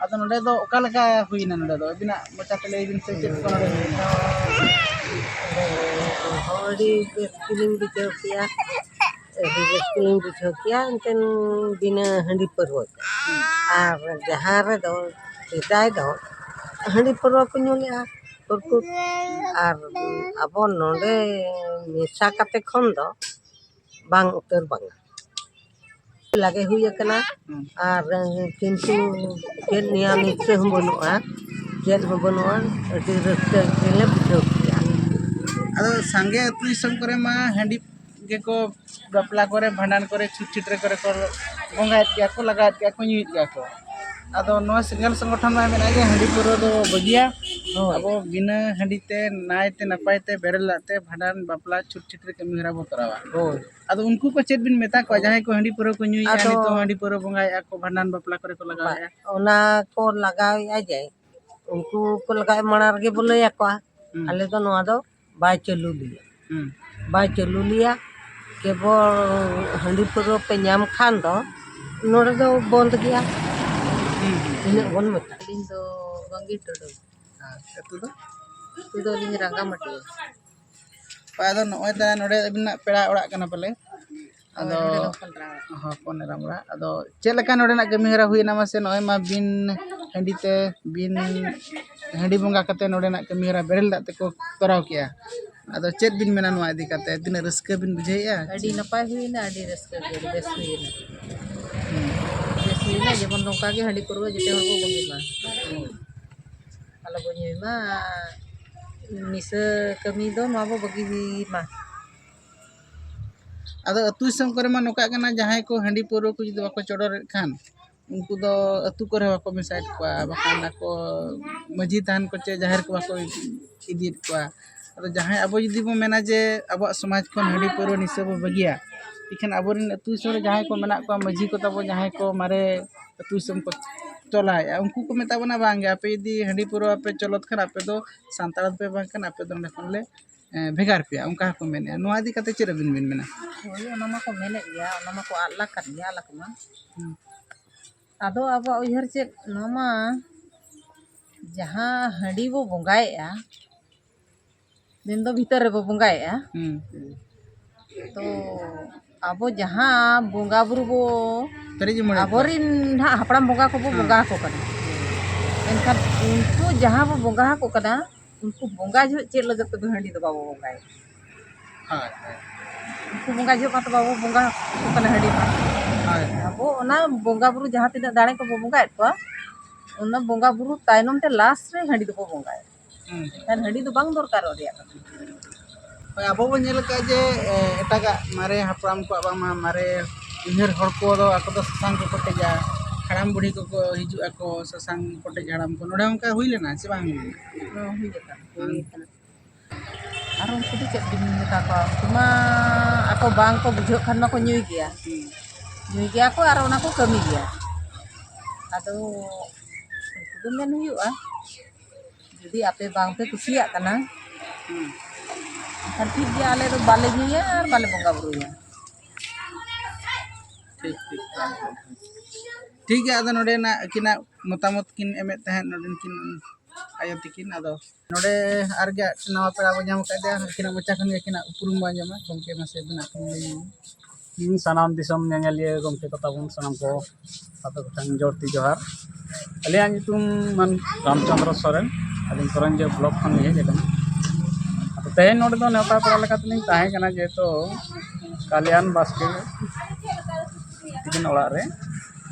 ᱟᱫᱚ ᱱᱚᱰᱮ ᱫᱚ ᱚᱠᱟ ᱞᱮᱠᱟ ᱦᱩᱭᱱᱟ? ᱱᱚᱰᱮ ᱫᱚ ᱟᱹᱵᱤᱱᱟᱜ ᱢᱚᱪᱟ ᱛᱮ ᱞᱟᱹᱭ ᱵᱤᱱ ᱥᱮ, ᱪᱮᱫ ᱠᱚ ᱱᱚᱰᱮ ᱦᱩᱭᱱᱟ? ᱦᱚᱸ, ᱟᱹᱰᱤ ᱵᱮᱥ ᱜᱮᱞᱤᱧ ᱵᱩᱡᱷᱟᱹᱣ ᱠᱮᱜᱼᱟ, ᱟᱹᱰᱤ ᱵᱮᱥ ᱜᱮᱞᱤᱧ ᱵᱩᱡᱷᱟᱹᱣ ᱠᱮᱜᱼᱟ, ᱮᱱᱛᱮᱱ ᱵᱤᱱᱟᱹ ᱦᱟᱺᱰᱤ ᱯᱟᱹᱨᱣᱟᱹ ᱛᱮ᱾ ᱟᱨ ᱡᱟᱦᱟᱸ ᱨᱮᱫᱚ ᱥᱮᱫᱟᱭ ᱫᱚ ᱦᱟᱺᱰᱤ ᱯᱟᱹᱨᱣᱟᱹ ᱠᱚ ᱧᱩ ᱞᱮᱜᱼᱟ ᱯᱨᱚᱪᱩᱨ, ᱟᱨ ᱟᱵᱚ ᱱᱚᱰᱮ ᱢᱮᱥᱟ ᱠᱟᱛᱮ ᱠᱷᱚᱱ ᱫᱚ ᱵᱟᱝ ᱩᱛᱟᱹᱨ ᱵᱟᱝᱟ᱾ ᱞᱟᱜᱮ ᱦᱩᱭ ᱟᱠᱟᱱᱟ᱾ ᱦᱩᱸ᱾ ᱟᱨ ᱠᱤᱱᱛᱩ ᱪᱮᱫ ᱱᱤᱭᱟᱹ ᱱᱤᱥᱪᱚᱭ ᱦᱚᱸ ᱵᱟᱹᱱᱩᱜᱼᱟ, ᱪᱮᱫ ᱦᱚᱸ ᱵᱟᱹᱱᱩᱜᱼᱟ᱾ ᱟᱹᱰᱤ ᱨᱟᱹᱥᱠᱟᱹ ᱜᱮᱞᱮ ᱵᱩᱡᱷᱟᱹᱣ ᱠᱮᱫᱟ᱾ ᱟᱫᱚ ᱥᱟᱸᱜᱮ ᱟᱹᱛᱩ ᱫᱤᱥᱚᱢ ᱠᱚᱨᱮ ᱢᱟ ᱦᱟᱺᱰᱤ ᱜᱮᱠᱚ ᱵᱟᱯᱞᱟ ᱠᱚᱨᱮ, ᱵᱷᱟᱸᱰᱟᱱ ᱠᱚᱨᱮ, ᱪᱷᱩᱛ ᱪᱷᱟᱹᱴᱭᱟᱹᱨ ᱠᱚᱨᱮ ᱠᱚ ᱵᱚᱸᱜᱟᱭᱮᱫ ᱜᱮᱭᱟ ᱠᱚ, ᱞᱟᱜᱟᱣᱮᱫ ᱜᱮᱭᱟ ᱠᱚ, ᱧᱩᱭᱮᱫ ᱜᱮᱭᱟ ᱠᱚ᱾ ᱟᱫᱚ ᱱᱚᱣᱟ ᱥᱤᱸᱜᱟᱲ ᱥᱚᱝᱜᱚᱴᱷᱚᱱ ᱢᱟ ᱢᱮᱱᱟᱜ ᱜᱮ ᱦᱟᱺᱰᱤ ᱯᱟᱹᱣᱨᱟᱹ ᱫᱚ ᱵᱟᱹᱜᱤᱭᱟ᱾ ᱦᱳᱭ᱾ ᱟᱵᱚ ᱵᱤᱱᱟᱹ ᱦᱟᱺᱰᱤ ᱛᱮ ᱱᱟᱭᱛᱮ ᱱᱟᱯᱟᱭ ᱛᱮ ᱵᱮᱨᱮᱞ ᱫᱟᱜ ᱛᱮ ᱵᱷᱟᱸᱰᱟᱱ, ᱵᱟᱯᱞᱟ, ᱪᱷᱩᱛ ᱪᱷᱟᱹᱴᱭᱟᱹᱨ ᱠᱟᱹᱢᱤ ᱦᱚᱨᱟ ᱵᱚ ᱛᱚᱨᱟᱣᱟ᱾ ᱦᱳᱭ᱾ ᱟᱫᱚ ᱩᱱᱠᱩ ᱠᱚ ᱪᱮᱫ ᱵᱤᱱ ᱢᱮᱛᱟ ᱠᱚᱣᱟ, ᱡᱟᱦᱟᱸᱭ ᱠᱚ ᱦᱟᱺᱰᱤ ᱯᱟᱹᱣᱨᱟᱹ ᱠᱚ ᱧᱩᱭᱮᱫᱼᱟ, ᱟᱫᱚ ᱱᱤᱛᱚᱜ ᱦᱟᱺᱰᱤ ᱯᱟᱹᱣᱨᱟᱹ ᱵᱚᱸᱜᱟᱭᱮᱫᱼᱟ ᱠᱚ, ᱵᱷᱟᱸᱰᱟᱱ ᱵᱟᱯᱞᱟ ᱠᱚᱨᱮ ᱠᱚ ᱞᱟᱜᱟᱣᱮᱫᱼᱟ? ᱚᱱᱟ ᱠᱚ ᱞᱟᱜᱟᱣᱮᱫᱼᱟ ᱡᱮ, ᱩᱱᱠᱩ ᱠᱚ ᱞᱟᱜᱟᱣ ᱢᱟᱲᱟᱝ ᱨᱮᱜᱮ ᱵᱚ ᱞᱟᱹᱭ ᱟᱠᱚᱣᱟ, ᱦᱩᱸ᱾ ᱟᱞᱮ ᱫᱚ ᱱᱚᱣᱟ ᱫᱚ ᱵᱟᱭ ᱪᱟᱹᱞᱩ ᱞᱮᱭᱟ᱾ ᱦᱩᱸ᱾ ᱵᱟᱭ ᱪᱟᱹᱞᱩ ᱞᱮᱭᱟ, ᱠᱮᱵᱚᱞ ᱦᱟᱺᱰᱤ ᱯᱟᱹᱣᱨᱟᱹ ᱯᱮ ᱧᱟᱢ ᱠᱷᱟᱱ ᱫᱚ ᱱᱚᱰᱮ ᱫᱚ ᱵᱚᱱᱫ ᱜᱮᱭᱟ᱾ ᱛᱤᱱᱟᱹᱜ ᱵᱚᱱ ᱢᱮᱛᱟᱜᱼᱟ᱾ ᱟᱹᱞᱤᱧ ᱫᱚ ᱵᱟᱝᱜᱤ ᱴᱩᱰᱩ᱾ ᱟᱪᱪᱷᱟ, ᱟᱹᱛᱩ ᱫᱚ? ᱟᱹᱛᱩ ᱫᱚ ᱟᱹᱞᱤᱧ ᱨᱟᱸᱜᱟᱢᱟᱹᱴᱤᱭᱟᱹ᱾ ᱦᱳᱭ, ᱟᱫᱚ ᱱᱚᱜᱼᱚᱭ ᱛᱟᱦᱮᱸ ᱱᱚᱰᱮ ᱟᱹᱵᱤᱱᱟᱜ ᱯᱮᱲᱟ ᱚᱲᱟᱜ ᱠᱟᱱᱟ ᱯᱟᱞᱮ? ᱦᱳᱭ, ᱟᱫᱚ ᱱᱚᱰᱮ ᱫᱚ ᱦᱚᱯᱚᱱ ᱮᱨᱟ ᱚᱲᱟᱜ᱾ ᱦᱚᱯᱚᱱ ᱮᱨᱟ ᱚᱲᱟᱜ᱾ ᱟᱫᱚ ᱪᱮᱫ ᱞᱮᱠᱟ ᱱᱚᱰᱮᱱᱟᱜ ᱠᱟᱹᱢᱤ ᱦᱚᱨᱟ ᱦᱩᱭᱱᱟ ᱢᱟᱥᱮ? ᱱᱚᱜᱼᱚᱭ ᱢᱟ ᱵᱤᱱ ᱦᱟᱺᱰᱤ ᱛᱮ, ᱵᱤᱱ ᱦᱟᱺᱰᱤ ᱵᱚᱸᱜᱟ ᱠᱟᱛᱮ ᱱᱚᱰᱮᱱᱟᱜ ᱠᱟᱹᱢᱤ ᱦᱚᱨᱟ ᱵᱮᱨᱮᱞ ᱫᱟᱜ ᱛᱮᱠᱚ ᱛᱚᱨᱟᱣ ᱠᱮᱜᱼᱟ᱾ ᱟᱫᱚ ᱪᱮᱫ ᱵᱤᱱ ᱢᱮᱱᱟ ᱱᱚᱣᱟ ᱤᱫᱤ ᱠᱟᱛᱮ? ᱛᱤᱱᱟᱹᱜ ᱨᱟᱹᱥᱠᱟᱹ ᱵᱤᱱ ᱵᱩᱡᱷᱟᱹᱣᱮᱫᱼᱟ? ᱟᱹᱰᱤ ᱱᱟᱯᱟᱭ ᱦᱩᱭᱱᱟ, ᱟᱹᱰᱤ ᱨᱟᱹᱥᱠᱟᱹ ᱜᱮ, ᱟᱹᱰᱤ ᱵᱮᱥ ᱦᱩᱭᱱᱟ᱾ ᱦᱩᱸ᱾ ᱵᱮᱥ ᱦᱩᱭᱱᱟ, ᱡᱮᱢᱚᱱ ᱱᱚᱝᱠᱟ ᱜᱮ ᱦᱟᱺᱰᱤ ᱯᱟᱹᱨᱣᱟᱹ ᱡᱚᱛᱚ ᱦᱚᱲ ᱵᱚ ᱵᱟᱹᱜᱤ ᱢᱟ᱾ ᱟᱞᱚ ᱵᱚ ᱧᱩᱭ ᱢᱟ, ᱱᱤᱥᱟᱹ ᱠᱟᱹᱢᱤ ᱫᱚ ᱱᱚᱣᱟ ᱵᱚ ᱵᱟᱹᱜᱤ ᱢᱟ᱾ ᱟᱫᱚ ᱟᱹᱛᱩ ᱫᱤᱥᱚᱢ ᱠᱚᱨᱮ ᱢᱟ ᱱᱚᱝᱠᱟᱜ ᱠᱟᱱᱟ, ᱡᱟᱦᱟᱸᱭ ᱠᱚ ᱦᱟᱺᱰᱤ ᱯᱟᱹᱣᱨᱟᱹ ᱠᱚ ᱡᱩᱫᱤ ᱵᱟᱠᱚ ᱪᱚᱰᱚᱨᱮᱫ ᱠᱷᱟᱱ, ᱩᱱᱠᱩ ᱫᱚ ᱟᱹᱛᱩ ᱠᱚᱨᱮ ᱵᱟᱠᱚ ᱢᱮᱥᱟᱭᱮᱫ ᱠᱚᱣᱟ, ᱵᱟᱠᱷᱟᱱ ᱟᱠᱚ ᱢᱟᱹᱡᱷᱤ ᱛᱷᱟᱱ ᱠᱚ ᱪᱮ ᱡᱟᱦᱮᱨ ᱠᱚ ᱵᱟᱠᱚ ᱤᱫᱤᱭᱮᱫ ᱠᱚᱣᱟ᱾ ᱟᱫᱚ ᱡᱟᱦᱟᱸᱭ ᱟᱵᱚ ᱡᱩᱫᱤ ᱵᱚᱱ ᱢᱮᱱᱟ ᱡᱮ ᱟᱵᱚᱣᱟᱜ ᱥᱚᱢᱟᱡᱽ ᱠᱷᱚᱱ ᱦᱟᱺᱰᱤ ᱯᱟᱹᱣᱨᱟᱹ ᱱᱤᱥᱟᱹ ᱵᱚ ᱵᱟᱹᱜᱤᱭᱟ, ᱮᱱᱠᱷᱟᱱ ᱟᱵᱚᱨᱮᱱ ᱟᱹᱛᱩ ᱫᱤᱥᱚᱢ ᱨᱮ ᱡᱟᱦᱟᱸᱭ ᱠᱚ ᱢᱮᱱᱟᱜ ᱠᱚᱣᱟ, ᱢᱟᱹᱡᱷᱤ ᱠᱚ ᱛᱟᱵᱚ, ᱡᱟᱦᱟᱸᱭ ᱠᱚ ᱢᱟᱨᱮ ᱟᱹᱛᱩ ᱫᱤᱥᱚᱢ ᱠᱚ ᱪᱚᱞᱟᱣᱮᱫᱼᱟ, ᱩᱱᱠᱩ ᱠᱚ ᱢᱮᱛᱟ ᱵᱚᱱᱟ, "ᱵᱟᱝᱜᱮ, ᱟᱯᱮ ᱡᱩᱫᱤ ᱦᱟᱺᱰᱤ ᱯᱟᱹᱣᱨᱟᱹ ᱵᱟᱯᱮ ᱪᱚᱞᱚᱛ ᱠᱷᱟᱱ, ᱟᱯᱮ ᱫᱚ ᱥᱟᱱᱛᱟᱲ ᱫᱚᱯᱮ ᱵᱟᱝ ᱠᱟᱱᱟ, ᱟᱯᱮ ᱫᱚ ᱱᱚᱸᱰᱮ ᱠᱷᱚᱱ ᱞᱮ, ᱮᱸ, ᱵᱷᱮᱜᱟᱨ ᱯᱮᱭᱟ", ᱚᱱᱠᱟ ᱦᱚᱸᱠᱚ ᱢᱮᱱᱮᱫᱼᱟ᱾ ᱱᱚᱣᱟ ᱤᱫᱤ ᱠᱟᱛᱮ ᱪᱮᱫ ᱟᱹᱵᱤᱱ ᱵᱤᱱ ᱢᱮᱱᱟ? ᱦᱳᱭ, ᱚᱱᱟ ᱢᱟᱠᱚ ᱢᱮᱱᱮᱫ ᱜᱮᱭᱟ, ᱚᱱᱟ ᱢᱟᱠᱚ ᱟᱫ ᱞᱟᱠᱟᱫ ᱜᱮᱭᱟ, ᱟᱞᱟᱠ ᱢᱟ᱾ ᱦᱩᱸ᱾ ᱟᱫᱚ ᱟᱵᱚᱣᱟᱜ ᱩᱭᱦᱟᱹᱨ ᱪᱮᱫ, ᱱᱚᱣᱟ ᱢᱟ ᱡᱟᱦᱟᱸ ᱦᱟᱺᱰᱤ ᱵᱚ ᱵᱚᱸᱜᱟᱭᱮᱫᱼᱟ, ᱢᱮᱱᱫᱚ ᱵᱷᱤᱛᱟᱹᱨ ᱨᱮᱵᱚ ᱵᱚᱸᱜᱟᱭᱮᱫᱼᱟ᱾ ᱦᱩᱸ᱾ ᱛᱚ ᱟᱵᱚ ᱡᱟᱦᱟᱸ ᱵᱚᱸᱜᱟ ᱵᱩᱨᱩ ᱵᱚ, ᱯᱮᱨᱮᱡ ᱩᱢᱟᱹᱲ ᱟᱠᱚ᱾ ᱟᱵᱚᱨᱤᱱ ᱱᱟᱦᱟᱜ ᱦᱟᱯᱲᱟᱢ ᱵᱚᱸᱜᱟ ᱠᱚᱵᱚ ᱦᱮᱸ᱾ ᱵᱚᱸᱜᱟ ᱟᱠᱚ ᱠᱟᱱᱟ, ᱢᱮᱱᱠᱷᱟᱱ ᱩᱱᱠᱩ ᱡᱟᱦᱟᱸ ᱵᱚ ᱵᱚᱸᱜᱟ ᱟᱠᱚ ᱠᱟᱱᱟ, ᱩᱱᱠᱩ ᱵᱚᱸᱜᱟ ᱡᱚᱦᱚᱜ ᱪᱮᱫ ᱞᱟᱹᱜᱤᱫ ᱛᱮᱫᱚ ᱦᱟᱺᱰᱤ ᱫᱚ ᱵᱟᱵᱚ ᱵᱚᱸᱜᱟᱭᱟ? ᱦᱳᱭ, ᱦᱳᱭ᱾ ᱩᱱᱠᱩ ᱵᱚᱸᱜᱟ ᱡᱚᱦᱚᱜ ᱢᱟᱛᱚ ᱵᱟᱵᱚ ᱵᱚᱸᱜᱟ ᱟᱠᱚ ᱠᱟᱱᱟ ᱦᱟᱺᱰᱤ ᱢᱟ᱾ ᱦᱳᱭ᱾ ᱟᱵᱚ ᱚᱱᱟ ᱵᱚᱸᱜᱟ ᱵᱩᱨᱩ ᱡᱟᱦᱟᱸ ᱛᱤᱱᱟᱹᱜ ᱫᱟᱲᱮ ᱠᱚᱵᱚ ᱵᱚᱸᱜᱟᱭᱮᱫ ᱠᱚᱣᱟ, ᱚᱱᱟ ᱵᱚᱸᱜᱟ ᱵᱩᱨᱩ ᱛᱟᱭᱱᱚᱢ ᱛᱮ ᱞᱟᱥᱴ ᱨᱮ ᱦᱟᱺᱰᱤ ᱫᱚᱵᱚ ᱵᱚᱸᱜᱟᱭᱟ᱾ ᱦᱩᱸ᱾ ᱮᱱᱠᱷᱟᱱ ᱦᱟᱺᱰᱤ ᱫᱚ ᱵᱟᱝ ᱫᱚᱨᱠᱟᱨᱚᱜ ᱨᱮᱭᱟᱜ ᱠᱟᱛᱷᱟ᱾ ᱦᱳᱭ, ᱟᱵᱚ ᱵᱚᱱ ᱧᱮᱞ ᱟᱠᱟᱫ ᱡᱮ, ᱮ, ᱮᱴᱟᱜᱟᱜ ᱢᱟᱨᱮ ᱦᱟᱯᱲᱟᱢ ᱠᱚᱣᱟᱜ ᱵᱟᱝᱢᱟ ᱢᱟᱨᱮ ᱩᱭᱦᱟᱹᱨ ᱦᱚᱲ ᱠᱚᱫᱚ ᱟᱠᱚ ᱫᱚ ᱥᱟᱥᱟᱝ ᱠᱚ ᱠᱚᱴᱮᱡᱟ, ᱦᱟᱲᱟᱢ ᱵᱩᱲᱦᱤ ᱠᱚᱠᱚ ᱦᱤᱡᱩᱜ ᱟᱠᱚ, ᱥᱟᱥᱟᱝ ᱠᱚᱴᱮᱡ ᱦᱟᱲᱟᱢ ᱠᱚ, ᱱᱚᱰᱮ ᱚᱱᱠᱟ ᱦᱩᱭ ᱞᱮᱱᱟ ᱥᱮ ᱵᱟᱝ ᱦᱩᱭ ᱞᱮᱱᱟ? ᱦᱮᱸ, ᱦᱩᱭ ᱟᱠᱟᱱᱟ, ᱦᱩᱭ ᱟᱠᱟᱱᱟ᱾ ᱟᱨ ᱩᱱᱠᱩ ᱫᱚ ᱪᱮᱫ ᱵᱤᱱ ᱢᱮᱛᱟ ᱠᱚᱣᱟ, ᱩᱱᱠᱩ ᱢᱟ ᱟᱠᱚ ᱵᱟᱝ ᱠᱚ ᱵᱩᱡᱷᱟᱹᱣ ᱠᱷᱟᱱ ᱢᱟᱠᱚ ᱧᱩᱭ ᱜᱮᱭᱟ, ᱦᱩᱸ᱾ ᱧᱩᱭ ᱜᱮᱭᱟ ᱠᱚ ᱟᱨ ᱚᱱᱟ ᱠᱚ ᱠᱟᱹᱢᱤ ᱜᱮᱭᱟ᱾ ᱟᱫᱚ ᱩᱱᱠᱩ ᱫᱚ ᱢᱮᱱ ᱦᱩᱭᱩᱜᱼᱟ, ᱡᱩᱫᱤ ᱟᱯᱮ ᱵᱟᱝ ᱯᱮ ᱠᱩᱥᱤᱭᱟᱜ ᱠᱟᱱᱟ, ᱦᱩᱸ᱾ ᱮᱱᱠᱷᱟᱱ ᱴᱷᱤᱠ ᱜᱮᱭᱟ, ᱟᱞᱮ ᱫᱚ ᱵᱟᱞᱮ ᱧᱩᱭᱟ ᱟᱨ ᱵᱟᱞᱮ ᱵᱚᱸᱜᱟ ᱵᱩᱨᱩᱭᱟ᱾ ᱴᱷᱤᱠ ᱜᱮᱭᱟ, ᱟᱫᱚ ᱱᱚᱰᱮᱱᱟᱜ ᱟᱹᱠᱤᱱᱟᱜ ᱢᱚᱛᱟᱢᱚᱛ ᱠᱤᱱ ᱮᱢᱮᱫ ᱛᱟᱦᱮᱸᱫ ᱱᱚᱰᱮᱱ ᱠᱤᱱ ᱟᱭᱳ ᱛᱟᱹᱠᱤᱱ᱾ ᱟᱫᱚ ᱱᱚᱰᱮ ᱟᱨ ᱜᱮ ᱱᱟᱣᱟ ᱯᱮᱲᱟ ᱵᱚ ᱧᱟᱢ ᱟᱠᱟᱫᱮᱭᱟ, ᱟᱹᱠᱤᱱᱟᱜ ᱢᱚᱪᱟ ᱠᱷᱚᱱ ᱜᱮ ᱟᱹᱠᱤᱱᱟᱜ ᱩᱯᱨᱩᱢ ᱵᱚ ᱟᱸᱡᱚᱢᱟ᱾ ᱜᱚᱢᱠᱮ, ᱢᱟᱥᱮ ᱟᱹᱵᱤᱱᱟᱜ ᱩᱯᱨᱩᱢ ᱞᱟᱹᱭ ᱧᱚᱜ ᱵᱤᱱ᱾ ᱤᱧ ᱥᱟᱱᱟᱢ ᱫᱤᱥᱚᱢ ᱧᱮᱧᱮᱞᱤᱭᱟᱹ ᱜᱚᱢᱠᱮ ᱠᱚ ᱛᱟᱵᱚᱱ ᱥᱟᱱᱟᱢ ᱠᱚ ᱥᱟᱛᱮ ᱠᱚᱴᱷᱮᱱ ᱡᱚᱲᱛᱤ ᱡᱚᱦᱟᱨ᱾ ᱟᱹᱞᱤᱧᱟᱜ ᱧᱩᱛᱩᱢ ᱢᱟᱱ ᱨᱟᱢᱪᱚᱸᱫᱽᱨᱚ ᱥᱚᱨᱮᱱ, ᱟᱹᱞᱤᱧ ᱠᱚᱨᱚᱧᱡᱤᱭᱟᱹ ᱵᱞᱚᱠ ᱠᱷᱚᱱ ᱞᱤᱧ ᱦᱮᱡ ᱟᱠᱟᱱᱟ᱾ ᱟᱫᱚ ᱛᱮᱦᱮᱧ ᱱᱚᱰᱮ ᱫᱚ ᱱᱮᱣᱛᱟ ᱯᱮᱲᱟ ᱞᱮᱠᱟᱛᱮᱞᱤᱧ ᱛᱟᱦᱮᱸ ᱠᱟᱱᱟ, ᱡᱮᱦᱮᱛᱩ ᱠᱟᱞᱭᱟᱱ ᱵᱟᱥᱠᱮ ᱛᱤᱠᱤᱱ ᱚᱲᱟᱜ ᱨᱮ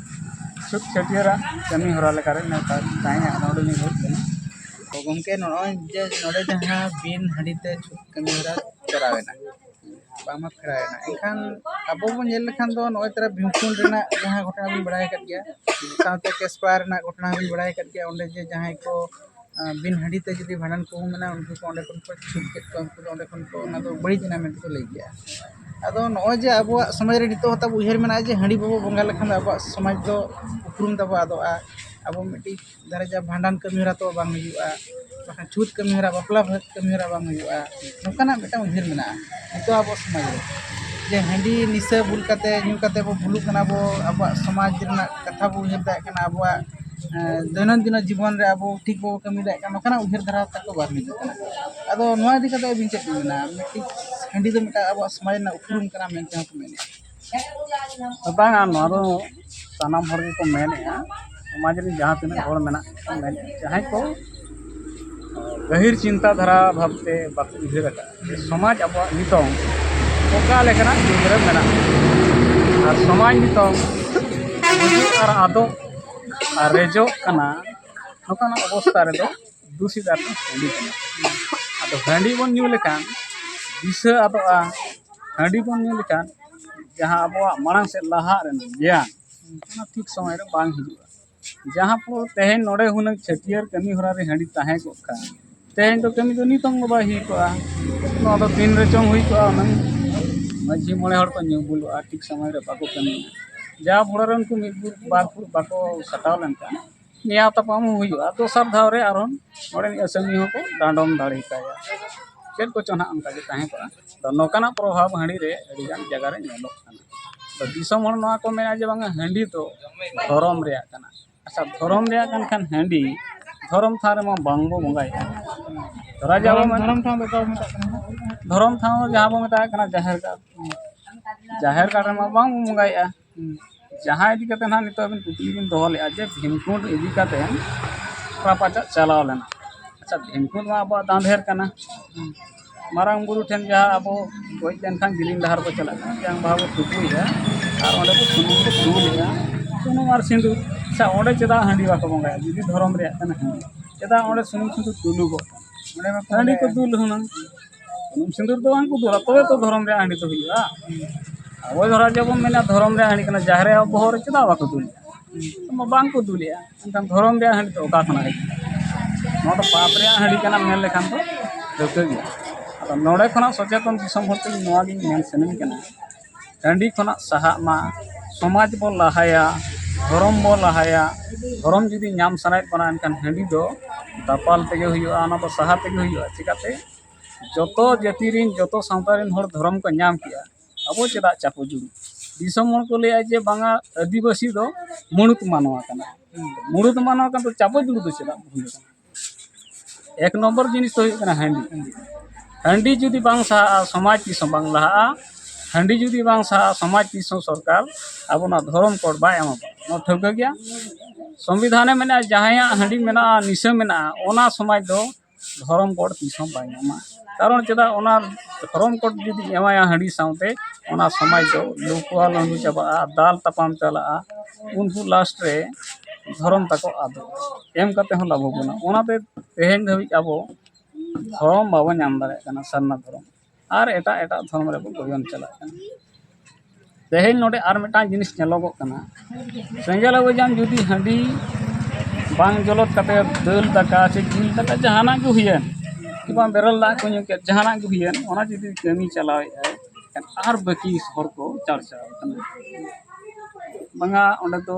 ᱪᱷᱩᱛ ᱪᱷᱟᱹᱴᱭᱟᱹᱨᱟᱜ ᱠᱟᱹᱢᱤ ᱦᱚᱨᱟ ᱞᱮᱠᱟᱨᱮ ᱱᱮᱣᱛᱟ ᱛᱟᱦᱮᱸ ᱠᱟᱱᱟ, ᱱᱚᱰᱮ ᱞᱤᱧ ᱦᱮᱡ ᱞᱮᱱᱟ᱾ ᱛᱚ ᱜᱚᱢᱠᱮ, ᱱᱚᱜᱼᱚᱭ ᱡᱮ ᱱᱚᱰᱮ ᱡᱟᱦᱟᱸ ᱵᱤᱱ ᱦᱟᱺᱰᱤ ᱛᱮ ᱪᱷᱩᱛ ᱠᱟᱹᱢᱤ ᱦᱚᱨᱟ ᱪᱟᱞᱟᱣ ᱮᱱᱟ, ᱵᱟᱝᱢᱟ ᱯᱷᱮᱨᱟᱣ ᱮᱱᱟ, ᱮᱱᱠᱷᱟᱱ ᱟᱵᱚ ᱵᱚᱱ ᱧᱮᱞ ᱞᱮᱠᱷᱟᱱ ᱫᱚ ᱱᱚᱜᱼᱚᱭ ᱛᱟᱨᱟ ᱵᱷᱤᱢᱠᱩᱸᱰ ᱨᱮᱱᱟᱜ ᱡᱟᱦᱟᱸ ᱜᱷᱚᱴᱚᱱᱟ ᱵᱚᱱ ᱵᱟᱲᱟᱭ ᱟᱠᱟᱫ ᱜᱮᱭᱟ, ᱥᱟᱶᱛᱮ ᱠᱮᱥᱯᱟ ᱨᱮᱱᱟᱜ ᱜᱷᱚᱴᱚᱱᱟ ᱵᱚᱱ ᱵᱟᱲᱟᱭ ᱟᱠᱟᱫ ᱜᱮᱭᱟ᱾ ᱚᱸᱰᱮ ᱡᱮ ᱡᱟᱦᱟᱸᱭ ᱠᱚ ᱟᱸ, ᱵᱤᱱ ᱦᱟᱺᱰᱤ ᱛᱮ ᱡᱩᱫᱤ ᱵᱷᱟᱸᱰᱟᱱ ᱠᱚ ᱢᱮᱱᱟ, ᱩᱱᱠᱩ ᱠᱚ ᱚᱸᱰᱮ ᱠᱷᱚᱱ ᱠᱚ ᱪᱷᱩᱛ ᱠᱮᱫ ᱠᱚᱣᱟ, ᱩᱱᱠᱩ ᱫᱚ ᱚᱸᱰᱮ ᱠᱷᱚᱱ ᱠᱚ, ᱚᱱᱟ ᱫᱚ ᱵᱟᱹᱲᱤᱡ ᱮᱱᱟ ᱢᱮᱱᱛᱮ ᱠᱚ ᱞᱟᱹᱭ ᱠᱮᱜᱼᱟ᱾ ᱟᱫᱚ ᱱᱚᱜᱼᱚᱭ ᱡᱮ ᱟᱵᱚᱣᱟᱜ ᱥᱚᱢᱟᱡᱽ ᱨᱮ ᱱᱤᱛᱚᱜ ᱦᱚᱸ ᱛᱟᱵᱚ ᱩᱭᱦᱟᱹᱨ ᱢᱮᱱᱟᱜᱼᱟ ᱡᱮ ᱦᱟᱺᱰᱤ ᱵᱟᱵᱚ ᱵᱚᱸᱜᱟ ᱞᱮᱠᱷᱟᱱ ᱫᱚ ᱟᱵᱚᱣᱟᱜ ᱥᱚᱢᱟᱡᱽ ᱫᱚ ᱩᱯᱨᱩᱢ ᱛᱟᱵᱚ ᱟᱫᱚᱜᱼᱟ, ᱟᱵᱚ ᱢᱤᱫᱴᱤᱡ ᱫᱷᱟᱨᱮ ᱡᱟ ᱵᱷᱟᱸᱰᱟᱱ ᱠᱟᱹᱢᱤ ᱦᱚᱨᱟ ᱛᱚ ᱵᱟᱝ ᱦᱩᱭᱩᱜᱼᱟ, ᱵᱟᱠᱷᱟᱱ ᱪᱷᱩᱛ ᱠᱟᱹᱢᱤ ᱦᱚᱨᱟ, ᱵᱟᱯᱞᱟ ᱠᱟᱹᱢᱤ ᱦᱚᱨᱟ ᱵᱟᱝ ᱦᱩᱭᱩᱜᱼᱟ, ᱱᱚᱝᱠᱟᱱᱟᱜ ᱢᱤᱫᱴᱟᱝ ᱩᱭᱦᱟᱹᱨ ᱢᱮᱱᱟᱜᱼᱟ ᱱᱤᱛᱚᱜ ᱟᱵᱚ ᱥᱚᱢᱟᱡᱽ ᱨᱮ᱾ ᱡᱮ ᱦᱟᱺᱰᱤ ᱱᱤᱥᱟᱹ ᱵᱩᱞ ᱠᱟᱛᱮ, ᱧᱩ ᱠᱟᱛᱮ ᱵᱚ ᱵᱩᱞᱩᱜ ᱠᱟᱱᱟ ᱵᱚ, ᱟᱵᱚᱣᱟᱜ ᱥᱚᱢᱟᱡᱽ ᱨᱮᱱᱟᱜ ᱠᱟᱛᱷᱟ ᱵᱚ ᱩᱭᱦᱟᱹᱨ ᱫᱟᱲᱮᱭᱟᱜ ᱠᱟᱱᱟ, ᱟᱵᱚᱣᱟᱜ, ᱮᱸ, ᱫᱳᱭᱱᱚᱱᱫᱤᱱ ᱡᱤᱵᱚᱱ ᱨᱮ ᱟᱵᱚ ᱴᱷᱤᱠ ᱵᱟᱵᱚ ᱠᱟᱹᱢᱤ ᱫᱟᱲᱮᱭᱟᱜ ᱠᱟᱱᱟ, ᱱᱚᱝᱠᱟᱱᱟᱜ ᱩᱭᱦᱟᱹᱨ ᱫᱷᱟᱨᱟ ᱛᱟᱠᱚ ᱵᱟᱝ ᱦᱤᱡᱩᱜ ᱠᱟᱱᱟ᱾ ᱟᱫᱚ ᱱᱚᱣᱟ ᱤᱫᱤ ᱠᱟᱛᱮ ᱟᱹᱵᱤᱱ ᱪᱮᱫ ᱵᱤᱱ ᱢᱮᱱᱟ? ᱢᱤᱫᱴᱤᱡ ᱦᱟᱺᱰᱤ ᱫᱚ ᱢᱤᱫᱴᱟᱝ ᱟᱵᱚᱣᱟᱜ ᱥᱚᱢᱟᱡᱽ ᱨᱮᱱᱟᱜ ᱩᱯᱨᱩᱢ ᱠᱟᱱᱟ ᱢᱮᱱᱛᱮ ᱦᱚᱸᱠᱚ ᱢᱮᱱᱮᱫᱼᱟ᱾ ᱵᱟᱝᱟ, ᱱᱚᱣᱟ ᱫᱚ ᱥᱟᱱᱟᱢ ᱦᱚᱲ ᱜᱮᱠᱚ ᱢᱮᱱᱮᱫᱼᱟ, ᱥᱚᱢᱟᱡᱽ ᱨᱮᱱ ᱡᱟᱦᱟᱸ ᱛᱤᱱᱟᱹᱜ ᱦᱚᱲ ᱢᱮᱱᱟᱜ ᱠᱚᱣᱟ, ᱢᱮᱱᱮᱫᱼᱟ, ᱡᱟᱦᱟᱸᱭ ᱠᱚ ᱜᱟᱹᱦᱤᱨ ᱪᱤᱱᱛᱟ ᱫᱷᱟᱨᱟ ᱵᱷᱟᱵᱽᱛᱮ ᱵᱟᱠᱚ ᱩᱭᱦᱟᱹᱨ ᱟᱠᱟᱫᱼᱟ ᱡᱮ ᱥᱚᱢᱟᱡᱽ ᱟᱵᱚᱣᱟᱜ ᱱᱤᱛᱚᱝ ᱚᱠᱟ ᱞᱮᱠᱟᱱᱟᱜ ᱡᱩᱜᱽ ᱨᱮ ᱢᱮᱱᱟᱜᱼᱟ ᱟᱨ ᱥᱚᱢᱟᱡᱽ ᱱᱤᱛᱚᱝ ᱜᱩᱡᱩᱜ ᱟᱨ ᱟᱫᱚᱜ ᱟᱨ ᱨᱮᱡᱚᱜ ᱠᱟᱱᱟ, ᱱᱚᱝᱠᱟᱱᱟᱜ ᱚᱵᱚᱥᱛᱷᱟ ᱨᱮᱫᱚ ᱫᱩᱥᱤ ᱫᱚ ᱦᱟᱺᱰᱤ ᱠᱟᱱᱟ᱾ ᱟᱫᱚ ᱦᱟᱺᱰᱤ ᱵᱚᱱ ᱧᱩ ᱞᱮᱠᱷᱟᱱ ᱫᱤᱥᱟᱹ ᱟᱫᱚᱜᱼᱟ, ᱦᱟᱺᱰᱤ ᱵᱚᱱ ᱧᱩ ᱞᱮᱠᱷᱟᱱ ᱡᱟᱦᱟᱸ ᱟᱵᱚᱣᱟᱜ ᱢᱟᱲᱟᱝ ᱥᱮᱫ ᱞᱟᱦᱟᱜ ᱨᱮᱱᱟᱜ ᱜᱮᱭᱟᱱ, ᱚᱱᱟ ᱴᱷᱤᱠ ᱥᱚᱢᱚᱭ ᱨᱮ ᱵᱟᱝ ᱦᱤᱡᱩᱜᱼᱟ᱾ ᱡᱟᱦᱟᱸ ᱯᱷᱚᱞ ᱛᱮᱦᱮᱧ ᱱᱚᱰᱮ ᱦᱩᱱᱟᱹᱝ ᱪᱷᱟᱹᱴᱭᱟᱹᱨ ᱠᱟᱹᱢᱤ ᱦᱚᱨᱟ ᱨᱮ ᱦᱟᱺᱰᱤ ᱛᱟᱦᱮᱸ ᱠᱚᱜ ᱠᱷᱟᱱ, ᱛᱮᱦᱮᱧ ᱫᱚ ᱠᱟᱹᱢᱤ ᱫᱚ ᱱᱤᱛᱚᱝ ᱫᱚ ᱵᱟᱭ ᱦᱩᱭ ᱠᱚᱜᱼᱟ᱾ ᱱᱚᱣᱟ ᱫᱚ ᱛᱤᱱ ᱨᱮᱪᱚᱝ ᱦᱩᱭ ᱠᱚᱜᱼᱟ, ᱦᱩᱱᱟᱹᱝ ᱢᱟᱹᱡᱷᱤ ᱢᱚᱬᱮ ᱦᱚᱲ ᱠᱚ ᱧᱩ ᱵᱩᱞᱩᱜᱼᱟ, ᱴᱷᱤᱠ ᱥᱚᱢᱚᱭ ᱨᱮ ᱵᱟᱠᱚ ᱠᱟᱹᱢᱤᱭᱟ᱾ ᱡᱟ ᱯᱷᱚᱲᱟ ᱨᱮ ᱩᱱᱠᱩ ᱢᱤᱫ ᱜᱩᱨ ᱵᱟᱨ ᱯᱷᱩᱲ ᱵᱟᱠᱚ ᱠᱟᱴᱟᱣ ᱞᱮᱱᱠᱷᱟᱱ ᱱᱮᱭᱟᱣ ᱛᱟᱯᱟᱢ ᱦᱚᱸ ᱦᱩᱭᱩᱜᱼᱟ᱾ ᱫᱚᱥᱟᱨ ᱫᱷᱟᱣ ᱨᱮ ᱟᱨᱦᱚᱸ ᱱᱚᱰᱮᱱᱤᱡ ᱟᱹᱥᱟᱹᱢᱤ ᱦᱚᱸᱠᱚ ᱰᱟᱸᱰᱚᱢ ᱫᱟᱲᱮ ᱠᱟᱭᱟ᱾ ᱪᱮᱫ ᱠᱚᱪᱚ ᱱᱟᱦᱟᱜ ᱚᱱᱠᱟ ᱜᱮ ᱛᱟᱦᱮᱸ ᱠᱚᱜᱼᱟ᱾ ᱟᱫᱚ ᱱᱚᱝᱠᱟᱱᱟᱜ ᱯᱨᱚᱵᱷᱟᱵᱽ ᱦᱟᱺᱰᱤ ᱨᱮ ᱟᱹᱰᱤᱜᱟᱱ ᱡᱟᱭᱜᱟ ᱨᱮ ᱧᱮᱞᱚᱜ ᱠᱟᱱᱟ᱾ ᱛᱚ ᱫᱤᱥᱚᱢ ᱦᱚᱲ ᱱᱚᱣᱟ ᱠᱚ ᱢᱮᱱᱟ ᱡᱮ ᱵᱟᱝᱟ ᱦᱟᱺᱰᱤ ᱫᱚ ᱫᱷᱚᱨᱚᱢ ᱨᱮᱭᱟᱜ ᱠᱟᱱᱟ᱾ ᱟᱪᱪᱷᱟ, ᱫᱷᱚᱨᱚᱢ ᱨᱮᱭᱟᱜ ᱠᱟᱱ ᱠᱷᱟᱱ ᱦᱟᱺᱰᱤ ᱫᱷᱚᱨᱚᱢ ᱛᱷᱟᱱ ᱨᱮᱢᱟ ᱵᱟᱝ ᱵᱚ ᱵᱚᱸᱜᱟᱭᱮᱫᱼᱟ᱾ ᱫᱷᱚᱨᱚᱢ ᱡᱟᱦᱟᱸ ᱵᱚ ᱢᱮᱱ- ᱫᱷᱚᱨᱚᱢ ᱴᱷᱟᱶ ᱫᱚ ᱚᱠᱟ ᱵᱚ ᱢᱮᱛᱟᱜ ᱠᱟᱱᱟ? ᱫᱷᱚᱨᱚᱢ ᱴᱷᱟᱶ ᱡᱟᱦᱟᱸ ᱵᱚ ᱢᱮᱛᱟᱜ ᱠᱟᱱᱟ ᱡᱟᱦᱮᱨ ᱜᱟᱲ᱾ ᱡᱟᱦᱮᱨ ᱜᱟᱲ ᱨᱮᱢᱟ ᱵᱟᱝ ᱵᱚ ᱵᱚᱸᱜᱟᱭᱮᱫᱼᱟ᱾ ᱦᱩᱸ᱾ ᱡᱟᱦᱟᱸ ᱤᱫᱤ ᱠᱟᱛᱮ ᱱᱟᱦᱟᱜ ᱱᱤᱛᱚᱜ ᱟᱵᱤᱱ ᱠᱩᱠᱞᱤ ᱵᱤᱱ ᱫᱚᱦᱚ ᱞᱮᱫᱼᱟ ᱡᱮ ᱵᱷᱤᱢᱠᱩᱸᱰ ᱤᱫᱤ ᱠᱟᱛᱮ ᱨᱟᱯᱟᱪᱟᱜ ᱪᱟᱞᱟᱣ ᱞᱮᱱᱟ᱾ ᱟᱪᱪᱷᱟ, ᱵᱷᱤᱢᱠᱩᱸᱰ ᱢᱟ ᱟᱵᱚᱣᱟᱜ ᱫᱟᱸᱫᱷᱮᱨ ᱠᱟᱱᱟ᱾ ᱦᱩᱸ᱾ ᱢᱟᱨᱟᱝ ᱵᱩᱨᱩ ᱴᱷᱮᱱ ᱡᱟᱦᱟᱸ ᱟᱵᱚ ᱜᱚᱡ ᱞᱮᱱᱠᱷᱟᱱ ᱡᱤᱞᱤᱧ ᱰᱟᱦᱟᱨ ᱵᱚ ᱪᱟᱞᱟᱜ ᱠᱟᱱᱟ, ᱡᱟᱝ ᱵᱟᱦᱟ ᱵᱚ ᱛᱩᱯᱩᱭᱮᱫᱼᱟ ᱟᱨ ᱚᱸᱰᱮ ᱵᱚ ᱥᱩᱱᱩᱢ ᱵᱚ ᱫᱩᱞᱮᱫᱼᱟ, ᱥᱩᱱᱩᱢ ᱟᱨ ᱥᱤᱸᱫᱩᱨ᱾ ᱟᱪᱪᱷᱟ, ᱚᱸᱰᱮ ᱪᱮᱫᱟᱜ ᱦᱟᱺᱰᱤ ᱵᱟᱠᱚ ᱵᱚᱸᱜᱟᱭᱟ? ᱡᱩᱫᱤ ᱫᱷᱚᱨᱚᱢ ᱨᱮᱭᱟᱜ ᱠᱟᱱᱟ ᱦᱟᱺᱰᱤ, ᱪᱮᱫᱟᱜ ᱚᱸᱰᱮ ᱥᱩᱱᱩᱢ ᱥᱤᱸᱫᱩᱨ ᱫᱩᱞᱩᱜᱚᱜ ᱠᱟᱱᱟ? ᱚᱸᱰᱮ ᱢᱟ ᱦᱟᱺᱰᱤ ᱠᱚ ᱫᱩᱞ ᱦᱩᱱᱟᱹᱝ᱾ ᱥᱩᱱᱩᱢ ᱥᱤᱸᱫᱩᱨ ᱫᱚ ᱵᱟᱝ ᱠᱚ ᱫᱩᱞᱟ, ᱛᱚᱵᱮ ᱛᱚ ᱫᱷᱚᱨᱚᱢ ᱨᱮᱭᱟᱜ ᱦᱟᱺᱰᱤ ᱫᱚ ᱦᱩᱭᱩᱜᱼᱟ᱾ ᱟᱵᱚ ᱫᱷᱚᱨᱟ ᱡᱮᱵᱚᱱ ᱢᱮᱱᱟ ᱫᱷᱚᱨᱚᱢ ᱨᱮᱭᱟᱜ ᱦᱟᱺᱰᱤ ᱠᱟᱱᱟ, ᱡᱟᱦᱮᱨ ᱟᱭᱳ ᱵᱚᱦᱚᱜ ᱨᱮ ᱪᱮᱫᱟᱜ ᱵᱟᱠᱚ ᱫᱩᱞᱮᱜᱼᱟ? ᱵᱟᱝ ᱠᱚ ᱫᱩᱞᱮᱜᱼᱟ᱾ ᱮᱱᱠᱷᱟᱱ ᱫᱷᱚᱨᱚᱢ ᱨᱮᱭᱟᱜ ᱦᱟᱺᱰᱤ ᱫᱚ ᱚᱠᱟ ᱠᱷᱚᱱᱟᱜ ᱦᱮᱡ ᱮᱱᱟ? ᱱᱚᱣᱟ ᱫᱚ ᱯᱟᱯ ᱨᱮᱭᱟᱜ ᱦᱟᱺᱰᱤ ᱠᱟᱱᱟ ᱢᱮᱱ ᱞᱮᱠᱷᱟᱱ ᱫᱚ ᱴᱷᱟᱹᱣᱠᱟᱹ ᱜᱮᱭᱟ᱾ ᱟᱫᱚ ᱱᱚᱰᱮ ᱠᱷᱚᱱᱟᱜ ᱥᱚᱪᱮᱛᱚᱱ ᱫᱤᱥᱚᱢ ᱦᱚᱲ ᱴᱷᱮᱱ ᱱᱚᱣᱟ ᱜᱤᱧ ᱢᱮᱱ ᱥᱟᱱᱟᱧ ᱠᱟᱱᱟ, ᱦᱟᱺᱰᱤ ᱠᱷᱚᱱᱟᱜ ᱥᱟᱦᱟᱜ ᱢᱟ, ᱥᱚᱢᱟᱡᱽ ᱵᱚᱱ ᱞᱟᱦᱟᱭᱟ, ᱫᱷᱚᱨᱚᱢ ᱵᱚᱱ ᱞᱟᱦᱟᱭᱟ᱾ ᱫᱷᱚᱨᱚᱢ ᱡᱩᱫᱤ ᱧᱟᱢ ᱥᱟᱱᱟᱭᱮᱫ ᱵᱚᱱᱟ, ᱮᱱᱠᱷᱟᱱ ᱦᱟᱺᱰᱤ ᱫᱚ ᱫᱟᱯᱟᱞ ᱛᱮᱜᱮ ᱦᱩᱭᱩᱜᱼᱟ, ᱚᱱᱟ ᱫᱚ ᱥᱟᱦᱟ ᱛᱮᱜᱮ ᱦᱩᱭᱩᱜᱼᱟ᱾ ᱪᱤᱠᱟᱹᱛᱮ? ᱡᱚᱛᱚ ᱡᱟᱹᱛᱤ ᱨᱮᱱ, ᱡᱚᱛᱚ ᱥᱟᱶᱛᱟ ᱨᱮᱱ ᱦᱚᱲ ᱫᱷᱚᱨᱚᱢ ᱠᱚ ᱧᱟᱢ ᱠᱮᱜᱼᱟ, ᱟᱵᱚ ᱪᱮᱫᱟᱜ ᱪᱟᱯᱚ ᱡᱩᱲᱩ? ᱫᱤᱥᱚᱢ ᱦᱚᱲ ᱠᱚ ᱞᱟᱹᱭᱟ ᱡᱮ ᱵᱟᱝᱟ, ᱟᱹᱫᱤᱵᱟᱹᱥᱤ ᱫᱚ ᱢᱩᱲᱩᱫ ᱢᱟᱱᱣᱟ ᱠᱟᱱᱟ᱾ ᱢᱩᱲᱩᱫ ᱢᱟᱱᱣᱟ ᱠᱟᱱ ᱫᱚ ᱪᱟᱯᱚ ᱡᱩᱲᱩ ᱫᱚ ᱪᱮᱫᱟᱜ ᱵᱚ ᱦᱩᱭᱩᱜ ᱠᱟᱱᱟ? ᱮᱠ ᱱᱚᱢᱵᱚᱨ ᱡᱤᱱᱤᱥ ᱫᱚ ᱦᱩᱭᱩᱜ ᱠᱟᱱᱟ ᱦᱟᱺᱰᱤ᱾ ᱦᱟᱺᱰᱤ ᱡᱩᱫᱤ ᱵᱟᱝ ᱥᱟᱦᱟᱜᱼᱟ, ᱥᱚᱢᱟᱡᱽ ᱛᱤᱥ ᱦᱚᱸ ᱵᱟᱝ ᱞᱟᱦᱟᱜᱼᱟ᱾ ᱦᱟᱺᱰᱤ ᱡᱩᱫᱤ ᱵᱟᱝ ᱥᱟᱦᱟᱜᱼᱟ, ᱥᱚᱢᱟᱡᱽ ᱛᱤᱥ ᱦᱚᱸ ᱥᱚᱨᱠᱟᱨ ᱟᱵᱚ ᱱᱚᱣᱟ ᱫᱷᱚᱨᱚᱢ ᱠᱳᱰ ᱵᱟᱭ ᱮᱢᱟ ᱵᱚᱱᱟ᱾ ᱱᱚᱣᱟ ᱴᱷᱟᱹᱣᱠᱟᱹ ᱜᱮᱭᱟ᱾ ᱥᱚᱝᱵᱤᱫᱷᱟᱱᱮ ᱢᱮᱱᱟ, ᱡᱟᱦᱟᱸᱭᱟᱜ ᱦᱟᱺᱰᱤ ᱢᱮᱱᱟᱜᱼᱟ, ᱱᱤᱥᱟᱹ ᱢᱮᱱᱟᱜᱼᱟ, ᱚᱱᱟ ᱥᱚᱢᱟᱡᱽ ᱫᱚ ᱫᱷᱚᱨᱚᱢ ᱠᱳᱰ ᱛᱤᱥ ᱦᱚᱸ ᱵᱟᱭ ᱧᱟᱢᱟ᱾ ᱠᱟᱨᱚᱱ ᱪᱮᱫᱟᱜ? ᱚᱱᱟ ᱫᱷᱚᱨᱚᱢ ᱠᱳᱰ ᱡᱩᱫᱤ ᱮᱢᱟᱭᱟ ᱦᱟᱺᱰᱤ ᱥᱟᱶᱛᱮ, ᱚᱱᱟ ᱥᱚᱢᱟᱡᱽ ᱫᱚ ᱞᱩᱠᱩᱣᱟ ᱞᱟᱹᱰᱩ ᱪᱟᱵᱟᱜᱼᱟ, ᱫᱟᱞ ᱛᱟᱯᱟᱢ ᱪᱟᱞᱟᱜᱼᱟ, ᱩᱱᱠᱩ ᱞᱟᱥᱴ ᱨᱮ ᱫᱷᱚᱨᱚᱢ ᱛᱟᱠᱚ ᱟᱫᱚᱜᱼᱟ᱾ ᱮᱢ ᱠᱟᱛᱮ ᱦᱚᱸ ᱞᱟᱵᱷᱚ ᱵᱟᱹᱱᱩᱜᱼᱟ᱾ ᱚᱱᱟᱛᱮ ᱛᱮᱦᱮᱧ ᱫᱷᱟᱹᱵᱤᱡ ᱟᱵᱚ ᱫᱷᱚᱨᱚᱢ ᱵᱟᱵᱚ ᱧᱟᱢ ᱫᱟᱲᱮᱭᱟᱜ ᱠᱟᱱᱟ, ᱥᱟᱨᱱᱟ ᱫᱷᱚᱨᱚᱢ, ᱟᱨ ᱮᱴᱟᱜ ᱮᱴᱟᱜ ᱫᱷᱚᱨᱚᱢ ᱨᱮᱵᱚ ᱜᱚᱭᱚᱱ ᱪᱟᱞᱟᱜ ᱠᱟᱱᱟ᱾ ᱛᱮᱦᱮᱧ ᱱᱚᱰᱮ ᱟᱨ ᱢᱤᱫᱴᱟᱝ ᱡᱤᱱᱤᱥ ᱧᱮᱞᱚᱜᱚᱜ ᱠᱟᱱᱟ, ᱥᱮᱸᱜᱮᱞ ᱟᱹᱣᱩᱡᱟᱱ ᱡᱩᱫᱤ ᱦᱟᱺᱰᱤ ᱵᱟᱝ ᱡᱚᱞᱚᱛ ᱠᱟᱛᱮ ᱫᱟᱹᱞ ᱫᱟᱠᱟ ᱥᱮ ᱡᱤᱞ ᱫᱟᱠᱟ ᱡᱟᱦᱟᱱᱟᱜ ᱜᱮ ᱦᱩᱭᱮᱱ, ᱠᱤ ᱵᱟᱝ ᱵᱮᱨᱮᱞ ᱫᱟᱜ ᱠᱚ ᱧᱩ ᱠᱮᱫ, ᱡᱟᱦᱟᱱᱟᱜ ᱜᱮ ᱦᱩᱭᱮᱱ, ᱚᱱᱟ ᱡᱩᱫᱤ ᱠᱟᱹᱢᱤ ᱪᱟᱞᱟᱣᱮᱫᱼᱟᱭ, ᱟᱨ ᱵᱟᱹᱠᱤ ᱦᱚᱲ ᱠᱚ ᱪᱟᱨᱪᱟᱣ ᱠᱟᱱᱟ, ᱵᱟᱝᱟ ᱚᱸᱰᱮ ᱫᱚ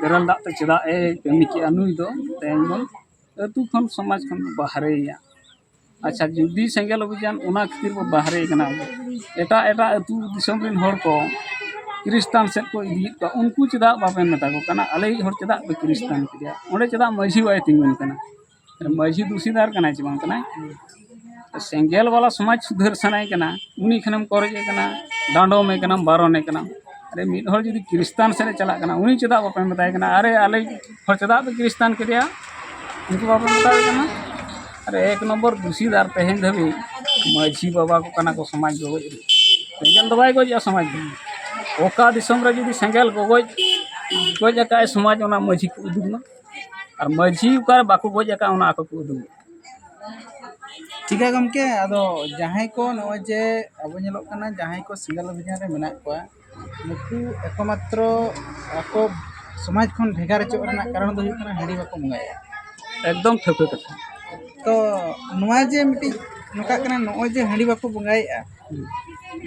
ᱵᱮᱨᱮᱞ ᱫᱟᱜ ᱛᱮ ᱪᱮᱫᱟᱜ ᱮ ᱠᱟᱹᱢᱤ ᱠᱮᱜᱼᱟ ᱱᱩᱭ ᱫᱚ, ᱛᱮᱦᱮᱧ ᱵᱚᱱ ᱟᱹᱛᱩ ᱠᱷᱚᱱ ᱥᱚᱢᱟᱡᱽ ᱠᱷᱚᱱ ᱵᱚᱱ ᱵᱟᱦᱨᱮᱭᱮᱭᱟ᱾ ᱟᱪᱪᱷᱟ, ᱡᱩᱫᱤ ᱥᱮᱸᱜᱮᱞ ᱚᱵᱷᱤᱡᱟᱱ ᱚᱱᱟ ᱠᱷᱟᱹᱛᱤᱨ ᱵᱚ ᱵᱟᱦᱨᱮ ᱠᱟᱱᱟ, ᱮᱴᱟᱜ ᱮᱴᱟᱜ ᱟᱹᱛᱩ ᱫᱤᱥᱚᱢ ᱨᱮᱱ ᱦᱚᱲ ᱠᱚ ᱠᱷᱨᱤᱥᱴᱟᱱ ᱥᱮᱫ ᱠᱚ ᱤᱫᱤᱭᱮᱫ ᱠᱚᱣᱟ, ᱩᱱᱠᱩ ᱪᱮᱫᱟᱜ ᱵᱟᱯᱮ ᱢᱮᱛᱟ ᱠᱚ ᱠᱟᱱᱟ, ᱟᱞᱮᱭᱤᱡ ᱦᱚᱲ ᱪᱮᱫᱟᱜ ᱯᱮ ᱠᱷᱨᱤᱥᱴᱟᱱ ᱠᱮᱫᱮᱭᱟ? ᱚᱸᱰᱮ ᱪᱮᱫᱟᱜ ᱢᱟᱹᱡᱷᱤ ᱵᱟᱭ ᱛᱤᱸᱜᱩᱱ ᱠᱟᱱᱟ? ᱢᱟᱹᱡᱷᱤ ᱫᱩᱥᱤᱫᱟᱨ ᱠᱟᱱᱟᱭ ᱪᱮ ᱵᱟᱝ ᱠᱟᱱᱟᱭ? ᱥᱮᱸᱜᱮᱞ ᱵᱟᱞᱟ ᱥᱚᱢᱟᱡᱽ ᱥᱩᱫᱷᱟᱹᱨ ᱥᱟᱱᱟᱭᱮ ᱠᱟᱱᱟ, ᱩᱱᱤ ᱠᱷᱟᱱᱮᱢ ᱠᱚᱨᱚᱡᱮ ᱠᱟᱱᱟ, ᱰᱟᱸᱰᱚᱢᱮ ᱠᱟᱱᱟᱢ, ᱵᱟᱨᱚᱱᱮ ᱠᱟᱱᱟᱢ᱾ ᱟᱨᱮ, ᱢᱤᱫ ᱦᱚᱲ ᱡᱩᱫᱤ ᱠᱷᱨᱤᱥᱴᱟᱱ ᱥᱮᱫ ᱮ ᱪᱟᱞᱟᱜ ᱠᱟᱱᱟ, ᱩᱱᱤ ᱪᱮᱫᱟᱜ ᱵᱟᱯᱮ ᱢᱮᱛᱟᱭ ᱠᱟᱱᱟ, "ᱟᱨᱮ, ᱟᱞᱮ ᱦᱚᱲ ᱪᱮᱫᱟᱜ ᱯᱮ ᱠᱷᱨᱤᱥᱴᱟᱱ ᱠᱮᱫᱮᱭᱟ?" ᱩᱱᱠᱩ ᱵᱟᱯᱮ ᱢᱮᱛᱟᱭ ᱠᱟᱱᱟ᱾ ᱟᱨᱮ, ᱮᱠ ᱱᱚᱢᱵᱚᱨ ᱫᱩᱥᱤᱫᱟᱨ ᱛᱮᱦᱮᱧ ᱫᱷᱟᱹᱵᱤᱡ ᱢᱟᱹᱡᱷᱤ ᱵᱟᱵᱟ ᱠᱚ ᱠᱟᱱᱟ ᱠᱚ ᱥᱚᱢᱟᱡᱽ ᱜᱚᱜᱚᱡ ᱨᱮ᱾ ᱥᱮᱸᱜᱮᱞ ᱫᱚ ᱵᱟᱭ ᱜᱚᱡ ᱮᱜᱼᱟ ᱥᱚᱢᱟᱡᱽ ᱫᱚ᱾ ᱚᱠᱟ ᱫᱤᱥᱚᱢ ᱨᱮ ᱡᱩᱫᱤ ᱥᱮᱸᱜᱮᱞ ᱜᱚᱜᱚᱡ, ᱜᱚᱡ ᱟᱠᱟᱫ ᱥᱚᱢᱟᱡᱽ, ᱚᱱᱟ ᱢᱟᱹᱡᱷᱤ ᱠᱚ ᱩᱫᱩᱜ ᱢᱟ᱾ ᱟᱨ ᱢᱟᱹᱡᱷᱤ ᱚᱠᱟᱨᱮ ᱵᱟᱠᱚ ᱜᱚᱡ ᱟᱠᱟᱫ, ᱚᱱᱟ ᱟᱠᱚ ᱠᱚ ᱩᱫᱩᱜ᱾ ᱴᱷᱤᱠ ᱜᱮᱭᱟ ᱜᱚᱢᱠᱮ, ᱟᱫᱚ ᱡᱟᱦᱟᱸᱭ ᱠᱚ ᱱᱚᱜᱼᱚᱭ ᱡᱮ ᱟᱵᱚ ᱧᱮᱞᱚᱜ ᱠᱟᱱᱟ, ᱡᱟᱦᱟᱸᱭ ᱠᱚ ᱥᱮᱸᱜᱮᱞ ᱚᱵᱷᱤᱡᱟᱱ ᱨᱮ ᱢᱮᱱᱟᱜ ᱠᱚᱣᱟ, ᱱᱩᱠᱩ ᱮᱠᱢᱟᱛᱨᱚ ᱟᱠᱚ ᱥᱚᱢᱟᱡᱽ ᱠᱷᱚᱱ ᱵᱷᱮᱜᱟᱨ ᱦᱚᱪᱚᱜ ᱨᱮᱱᱟᱜ ᱠᱟᱨᱚᱱ ᱫᱚ ᱦᱩᱭᱩᱜ ᱠᱟᱱᱟ ᱦᱟᱺᱰᱤ ᱵᱟᱠᱚ ᱵᱚᱸᱜᱟᱭᱮᱫᱼᱟ᱾ ᱮᱠᱫᱚᱢ ᱴᱷᱟᱹᱣᱠᱟᱹ ᱠᱟᱛᱷᱟ᱾ ᱛᱚ ᱱᱚᱣᱟ ᱡᱮ ᱢᱤᱫᱴᱤᱡ ᱱᱚᱝᱠᱟᱜ ᱠᱟᱱᱟ, ᱱᱚᱜᱼᱚᱭ ᱡᱮ ᱦᱟᱺᱰᱤ ᱵᱟᱠᱚ ᱵᱚᱸᱜᱟᱭᱮᱫᱼᱟ,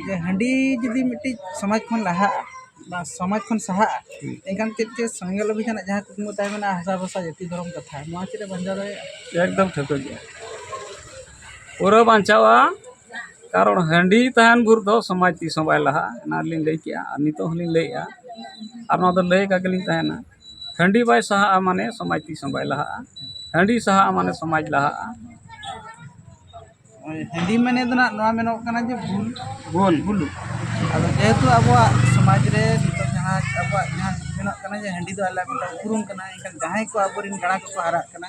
ᱡᱮ ᱦᱟᱺᱰᱤ ᱡᱩᱫᱤ ᱢᱤᱫᱴᱤᱡ ᱥᱚᱢᱟᱡᱽ ᱠᱷᱚᱱ ᱞᱟᱦᱟᱜᱼᱟ, ᱵᱟ ᱥᱚᱢᱟᱡᱽ ᱠᱷᱚᱱ ᱥᱟᱦᱟᱜᱼᱟ, ᱮᱱᱠᱷᱟᱱ ᱪᱮᱫ ᱪᱮᱫ ᱥᱮᱸᱜᱮᱞ ᱚᱵᱷᱤᱡᱟᱱᱟᱜ ᱡᱟᱦᱟᱸ ᱠᱩᱠᱢᱩ ᱛᱟᱦᱮᱸ ᱢᱮᱱᱟᱜᱼᱟ, ᱦᱟᱥᱟ ᱵᱷᱟᱥᱟ ᱡᱟᱹᱛᱤ ᱫᱷᱚᱨᱚᱢ ᱠᱟᱛᱷᱟ, ᱱᱚᱣᱟ ᱪᱮᱫ ᱮ ᱵᱟᱧᱪᱟᱣ ᱫᱟᱲᱮᱭᱟᱜᱼᱟ? ᱮᱠᱫᱚᱢ ᱴᱷᱟᱹᱣᱠᱟᱹ ᱜᱮᱭᱟ, ᱯᱩᱨᱟᱹ ᱵᱟᱧᱪᱟᱣᱼᱟ᱾ ᱠᱟᱨᱚᱱ ᱦᱟᱺᱰᱤ ᱛᱟᱦᱮᱱ ᱵᱷᱳᱨ ᱫᱚ ᱥᱚᱢᱟᱡᱽ ᱛᱤᱥ ᱦᱚᱸ ᱵᱟᱭ ᱞᱟᱦᱟᱜᱼᱟ᱾ ᱮᱱᱟᱱ ᱞᱤᱧ ᱞᱟᱹᱭ ᱠᱮᱜᱼᱟ, ᱟᱨ ᱱᱤᱛᱚᱜ ᱦᱚᱸᱞᱤᱧ ᱞᱟᱹᱭᱮᱜᱼᱟ, ᱟᱨ ᱱᱚᱣᱟ ᱫᱚ ᱞᱟᱹᱭ ᱟᱠᱟ ᱜᱮᱞᱤᱧ ᱛᱟᱦᱮᱱᱟ᱾ ᱦᱟᱺᱰᱤ ᱵᱟᱭ ᱥᱟᱦᱟᱜᱼᱟ, ᱢᱟᱱᱮ ᱥᱚᱢᱟᱡᱽ ᱛᱤᱥ ᱦᱚᱸ ᱵᱟᱭ ᱞᱟᱦᱟᱜᱼᱟ᱾ ᱦᱟᱺᱰᱤ ᱥᱟᱦᱟᱜᱼᱟ, ᱢᱟᱱᱮ ᱥᱚᱢᱟᱡᱽ ᱞᱟᱦᱟᱜᱼᱟ᱾ ᱦᱳᱭ, ᱦᱟᱺᱰᱤ ᱢᱟᱱᱮ ᱫᱚ ᱱᱟᱜ ᱱᱚᱣᱟ ᱢᱮᱱᱚᱜ ᱠᱟᱱᱟ ᱡᱮ ᱵᱩᱞ᱾ ᱵᱩᱞ᱾ ᱵᱩᱞᱩᱜ᱾ ᱟᱫᱚ ᱡᱮᱦᱮᱛᱩ ᱟᱵᱚᱣᱟᱜ ᱥᱚᱢᱟᱡᱽ ᱨᱮ ᱱᱤᱛᱚᱜ ᱡᱟᱦᱟᱸ ᱟᱵᱚᱣᱟᱜ ᱡᱟᱦᱟᱸ ᱢᱮᱱᱚᱜ ᱠᱟᱱᱟ ᱡᱮ ᱦᱟᱺᱰᱤ ᱫᱚ ᱟᱞᱮ ᱢᱤᱫᱴᱟᱝ ᱩᱯᱨᱩᱢ ᱠᱟᱱᱟ, ᱮᱱᱠᱷᱟᱱ ᱡᱟᱦᱟᱸᱭ ᱠᱚ ᱟᱵᱚᱨᱮᱱ ᱜᱟᱬᱟ ᱠᱚᱠᱚ ᱦᱟᱨᱟᱜ ᱠᱟᱱᱟ,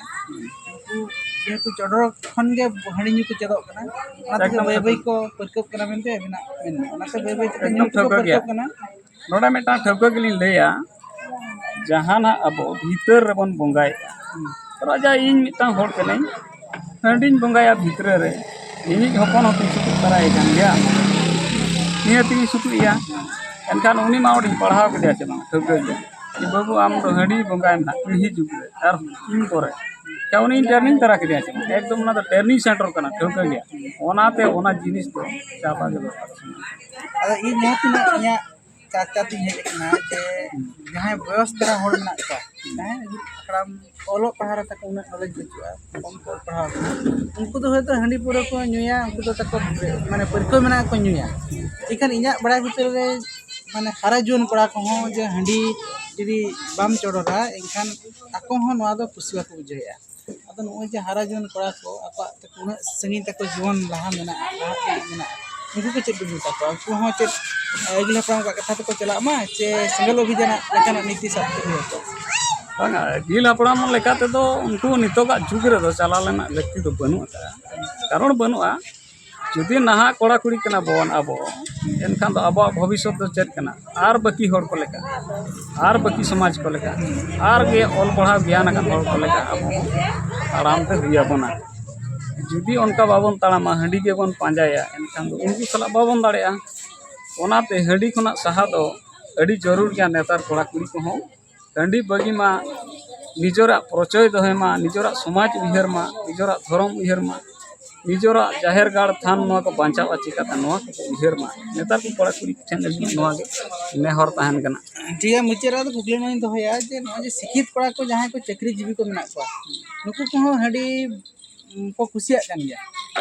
ᱩᱱᱠᱩ ᱡᱮᱦᱮᱛᱩ ᱪᱚᱰᱚᱨ ᱠᱷᱚᱱ ᱜᱮ ᱦᱟᱺᱰᱤ ᱧᱩ ᱠᱚ ᱪᱮᱫᱚᱜ ᱠᱟᱱᱟ, ᱚᱱᱟ ᱛᱮᱜᱮ ᱮᱠᱫᱚᱢ ᱵᱟᱹᱭ ᱴᱷᱟᱹᱣᱠᱟᱹ᱾ ᱵᱟᱹᱭ ᱠᱚ ᱯᱟᱹᱨᱠᱟᱹᱜ ᱠᱟᱱᱟ ᱢᱮᱱᱛᱮ ᱟᱹᱵᱤᱱᱟᱜ ᱢᱮᱱ ᱢᱮ᱾ ᱚᱱᱟᱛᱮ ᱵᱟᱹᱭ ᱵᱟᱹᱭ ᱛᱮ ᱮᱠᱫᱚᱢ ᱧᱩ ᱛᱮᱠᱚ ᱴᱷᱟᱹᱣᱠᱟᱹ ᱜᱮᱭᱟ᱾ ᱯᱟᱹᱨᱠᱟᱹᱜ ᱠᱟᱱᱟ᱾ ᱱᱚᱰᱮ ᱢᱤᱫᱴᱟᱝ ᱴᱷᱟᱹᱣᱠᱟᱹ ᱜᱮᱞᱤᱧ ᱞᱟᱹᱭᱟ, ᱡᱟᱦᱟᱱᱟᱜ ᱟᱵᱚ ᱵᱷᱤᱛᱟᱹᱨ ᱨᱮᱵᱚᱱ ᱵᱚᱸᱜᱟᱭᱮᱫᱼᱟ᱾ ᱨᱟᱡᱟ, ᱤᱧ ᱢᱤᱫᱴᱟᱝ ᱦᱚᱲ ᱠᱟᱹᱱᱟᱹᱧ, ᱦᱟᱺᱰᱤᱧ ᱵᱚᱸᱜᱟᱭᱟ ᱵᱷᱤᱛᱨᱟᱹ ᱨᱮ, ᱤᱧᱤᱡ ᱦᱚᱯᱚᱱ ᱦᱚᱸᱛᱚᱧ ᱥᱩᱛᱩᱜ ᱛᱟᱨᱟᱭᱮ ᱠᱟᱱ ᱜᱮᱭᱟ, ᱱᱤᱦᱟᱹᱛᱤᱧ ᱥᱩᱛᱩᱜ ᱮᱭᱟ᱾ ᱮᱱᱠᱷᱟᱱ ᱩᱱᱤ ᱢᱟ ᱚᱸᱰᱮᱧ ᱯᱟᱲᱦᱟᱣ ᱠᱮᱫᱮᱭᱟ ᱪᱮ ᱵᱟᱝ, ᱴᱷᱟᱹᱣᱠᱟᱹ ᱜᱮᱭᱟ ᱡᱮ, "ᱵᱟᱹᱵᱩ, ᱟᱢ ᱫᱚ ᱦᱟᱺᱰᱤ ᱵᱚᱸᱜᱟᱭ ᱢᱮ ᱱᱟᱦᱟᱜ ᱯᱤᱲᱦᱤ ᱡᱩᱜᱽ ᱨᱮ ᱟᱨ ᱤᱧ ᱯᱚᱨᱮ", ᱪᱮ ᱩᱱᱤᱧ turning ᱛᱟᱨᱟ ᱠᱮᱫᱮᱭᱟ ᱪᱮ ᱵᱟᱝ? ᱮᱠᱫᱚᱢ ᱚᱱᱟ ᱫᱚ turning centre ᱠᱟᱱᱟ, ᱴᱷᱟᱹᱣᱠᱟᱹ ᱜᱮᱭᱟ᱾ ᱚᱱᱟᱛᱮ ᱚᱱᱟ ᱡᱤᱱᱤᱥ ᱫᱚ ᱪᱟᱵᱟ ᱜᱮ ᱫᱚᱨᱠᱟᱨ᱾ ᱟᱫᱚ ᱤᱧ ᱡᱟᱦᱟᱸ ᱛᱤᱱᱟᱹᱜ ᱤᱧᱟᱹᱜ ᱪᱟᱨᱪᱟ ᱛᱤᱧ ᱦᱮᱡ ᱟᱠᱟᱱᱟ ᱡᱮ ᱡᱟᱦᱟᱸᱭ ᱵᱚᱭᱚᱥ ᱫᱷᱟᱨᱟ ᱦᱚᱲ ᱢᱮᱱᱟᱜ ᱠᱚᱣᱟ, ᱡᱟᱦᱟᱸᱭ ᱦᱟᱲᱟᱢ ᱚᱞᱚᱜ ᱯᱟᱲᱦᱟᱣ ᱨᱮ ᱛᱟᱠᱚ ᱩᱱᱟᱹᱜ knowledge ᱵᱟᱹᱪᱩᱜᱼᱟ, ᱠᱚᱢ ᱠᱚ ᱚᱞ ᱯᱟᱲᱦᱟᱣ ᱟᱠᱟᱱᱟ, ᱩᱱᱠᱩ ᱫᱚ ᱦᱚᱭᱛᱳ ᱦᱟᱺᱰᱤ ᱯᱟᱹᱣᱨᱟᱹ ᱠᱚ ᱧᱩᱭᱟ, ᱩᱱᱠᱩ ᱫᱚ ᱛᱟᱠᱚ ᱢᱟᱱᱮ ᱯᱟᱹᱨᱠᱟᱹᱣ ᱢᱮᱱᱟᱜᱼᱟ ᱠᱚ ᱧᱩᱭᱟ᱾ ᱮᱱᱠᱷᱟᱱ ᱤᱧᱟᱹᱜ ᱵᱟᱲᱟᱭ ᱵᱷᱤᱛᱤᱨ ᱨᱮ ᱢᱟᱱᱮ ᱦᱟᱨᱟ ᱡᱩᱣᱟᱹᱱ ᱠᱚᱲᱟ ᱠᱚᱦᱚᱸ ᱡᱮ ᱦᱟᱺᱰᱤ ᱡᱩᱫᱤ ᱵᱟᱢ ᱪᱚᱰᱚᱨᱟ, ᱮᱱᱠᱷᱟᱱ ᱟᱠᱚ ᱦᱚᱸ ᱱᱚᱣᱟ ᱫᱚ ᱠᱩᱥᱤ ᱵᱟᱠᱚ ᱵᱩᱡᱷᱟᱹᱣᱮᱫᱼᱟ᱾ ᱟᱫᱚ ᱱᱚᱜᱼᱚᱭ ᱡᱮ ᱦᱟᱨᱟ ᱡᱩᱣᱟᱹᱱ ᱠᱚᱲᱟ ᱠᱚ ᱟᱠᱚᱣᱟᱜ ᱛᱮᱠᱚ ᱩᱱᱟᱹᱜ ᱥᱟᱺᱜᱤᱧ ᱛᱟᱠᱚ ᱡᱩᱣᱟᱹᱱ ᱞᱟᱦᱟ ᱢᱮᱱᱟᱜᱼᱟ, ᱞᱟᱦᱟ ᱤᱫᱤ ᱢᱮᱱᱟᱜᱼᱟ, ᱩᱱᱠᱩ ᱠᱚ ᱪᱮᱫ ᱯᱮ ᱢᱮᱛᱟ ᱠᱚᱣᱟ? ᱩᱱᱠᱩ ᱦᱚᱸ ᱪᱮᱫ ᱟᱹᱜᱤᱞ ᱦᱟᱯᱲᱟᱢ ᱠᱚᱣᱟᱜ ᱠᱟᱛᱷᱟ ᱛᱮᱠᱚ ᱪᱟᱞᱟᱜ ᱢᱟ, ᱪᱮ ᱥᱮᱸᱜᱮᱞ ᱚᱵᱷᱤᱡᱟᱱᱟᱜ ᱞᱮᱠᱟᱱᱟᱜ ᱱᱤᱛᱤ ᱥᱟᱵ ᱠᱚ ᱦᱩᱭᱩᱜᱼᱟ? ᱵᱟᱝᱟ, ᱟᱹᱜᱤᱞ ᱦᱟᱯᱲᱟᱢ ᱞᱮᱠᱟ ᱛᱮᱫᱚ ᱩᱱᱠᱩ ᱱᱤᱛᱚᱜᱟᱜ ᱡᱩᱜᱽ ᱨᱮᱫᱚ ᱪᱟᱞᱟᱣ ᱨᱮᱱᱟᱜ ᱞᱟᱹᱠᱛᱤ ᱫᱚ ᱵᱟᱹᱱᱩᱜ ᱟᱠᱟᱫᱼᱟ᱾ ᱠᱟᱨᱚᱱ ᱵᱟᱹᱱᱩᱜᱼᱟ᱾ ᱡᱩᱫᱤ ᱱᱟᱦᱟᱜ ᱠᱚᱲᱟ ᱠᱩᱲᱤ ᱠᱟᱱᱟ ᱵᱚᱱ ᱟᱵᱚ, ᱮᱱᱠᱷᱟᱱ ᱫᱚ ᱟᱵᱚᱣᱟᱜ ᱵᱷᱚᱵᱤᱥᱥᱚᱛ ᱫᱚ ᱪᱮᱫ ᱠᱟᱱᱟ? ᱟᱨ ᱵᱟᱹᱠᱤ ᱦᱚᱲ ᱠᱚ ᱞᱮᱠᱟ, ᱟᱨ ᱵᱟᱹᱠᱤ ᱥᱚᱢᱟᱡᱽ ᱠᱚ ᱞᱮᱠᱟ, ᱟᱨ ᱜᱮ ᱚᱞ ᱯᱟᱲᱦᱟᱣ ᱜᱮᱭᱟᱱ ᱟᱠᱟᱱ ᱦᱚᱲ ᱠᱚ ᱞᱮᱠᱟ ᱟᱵᱚ ᱦᱚᱸ ᱛᱟᱲᱟᱢ ᱛᱮ ᱦᱩᱭ ᱟᱵᱚᱱᱟ᱾ ᱡᱩᱫᱤ ᱚᱱᱠᱟ ᱵᱟᱵᱚᱱ ᱛᱟᱲᱟᱢᱟ, ᱦᱟᱺᱰᱤ ᱜᱮᱵᱚᱱ ᱯᱟᱸᱡᱟᱭᱟ, ᱮᱱᱠᱷᱟᱱ ᱫᱚ ᱩᱱᱠᱩ ᱥᱟᱞᱟᱜ ᱵᱟᱵᱚᱱ ᱫᱟᱲᱮᱭᱟᱜᱼᱟ᱾ ᱚᱱᱟᱛᱮ ᱦᱟᱺᱰᱤ ᱠᱷᱚᱱᱟᱜ ᱥᱟᱦᱟ ᱫᱚ ᱟᱹᱰᱤ ᱡᱟᱹᱨᱩᱲ ᱜᱮᱭᱟ ᱱᱮᱛᱟᱨ ᱠᱚᱲᱟ ᱠᱩᱲᱤ ᱠᱚᱦᱚᱸ᱾ ᱦᱟᱺᱰᱤ ᱵᱟᱹᱜᱤ ᱢᱟ, ᱱᱤᱡᱮᱨᱟᱜ ᱯᱚᱨᱤᱪᱚᱭ ᱫᱚᱦᱚᱭ ᱢᱟ, ᱱᱤᱡᱮᱨᱟᱜ ᱥᱚᱢᱟᱡᱽ ᱩᱭᱦᱟᱹᱨ ᱢᱟ, ᱱᱤᱡᱮᱨᱟᱜ ᱫᱷᱚᱨᱚᱢ ᱩᱭᱦᱟᱹᱨ ᱢᱟ, ᱱᱤᱡᱮᱨᱟᱜ ᱡᱟᱦᱮᱨ ᱜᱟᱲ ᱛᱷᱟᱱ ᱱᱚᱣᱟ ᱠᱚ ᱵᱟᱧᱪᱟᱣ ᱪᱤᱠᱟᱹᱛᱮ, ᱱᱚᱣᱟ ᱠᱚᱠᱚ ᱩᱭᱦᱟᱹᱨ ᱢᱟ᱾ ᱱᱮᱛᱟᱨ ᱠᱚ ᱠᱚᱲᱟ ᱠᱩᱲᱤ ᱴᱷᱮᱱ ᱟᱹᱞᱤᱧᱟᱜ ᱱᱚᱣᱟ ᱜᱮ ᱱᱮᱦᱚᱨ ᱛᱟᱦᱮᱱ ᱠᱟᱱᱟ᱾ ᱴᱷᱤᱠ ᱜᱮᱭᱟ, ᱢᱩᱪᱟᱹᱫ ᱨᱮ ᱟᱫᱚ ᱠᱩᱠᱞᱤ ᱱᱚᱣᱟᱧ ᱫᱚᱦᱚᱭᱟ ᱡᱮ ᱱᱚᱜᱼᱚᱭ ᱡᱮ ᱥᱤᱠᱠᱷᱤᱛ ᱠᱚᱲᱟ ᱠᱚ ᱡᱟᱦᱟᱸᱭ ᱠᱚ ᱪᱟᱹᱠᱨᱤ ᱡᱤᱵᱤ ᱠᱚ ᱢᱮᱱᱟᱜ ᱠᱚᱣᱟ, ᱱᱩᱠᱩ ᱠᱚᱦᱚᱸ ᱦᱟᱺᱰᱤ ᱩᱸ, ᱠᱚ ᱠᱩᱥᱤᱭᱟᱜ ᱠᱟᱱ ᱜᱮᱭᱟ,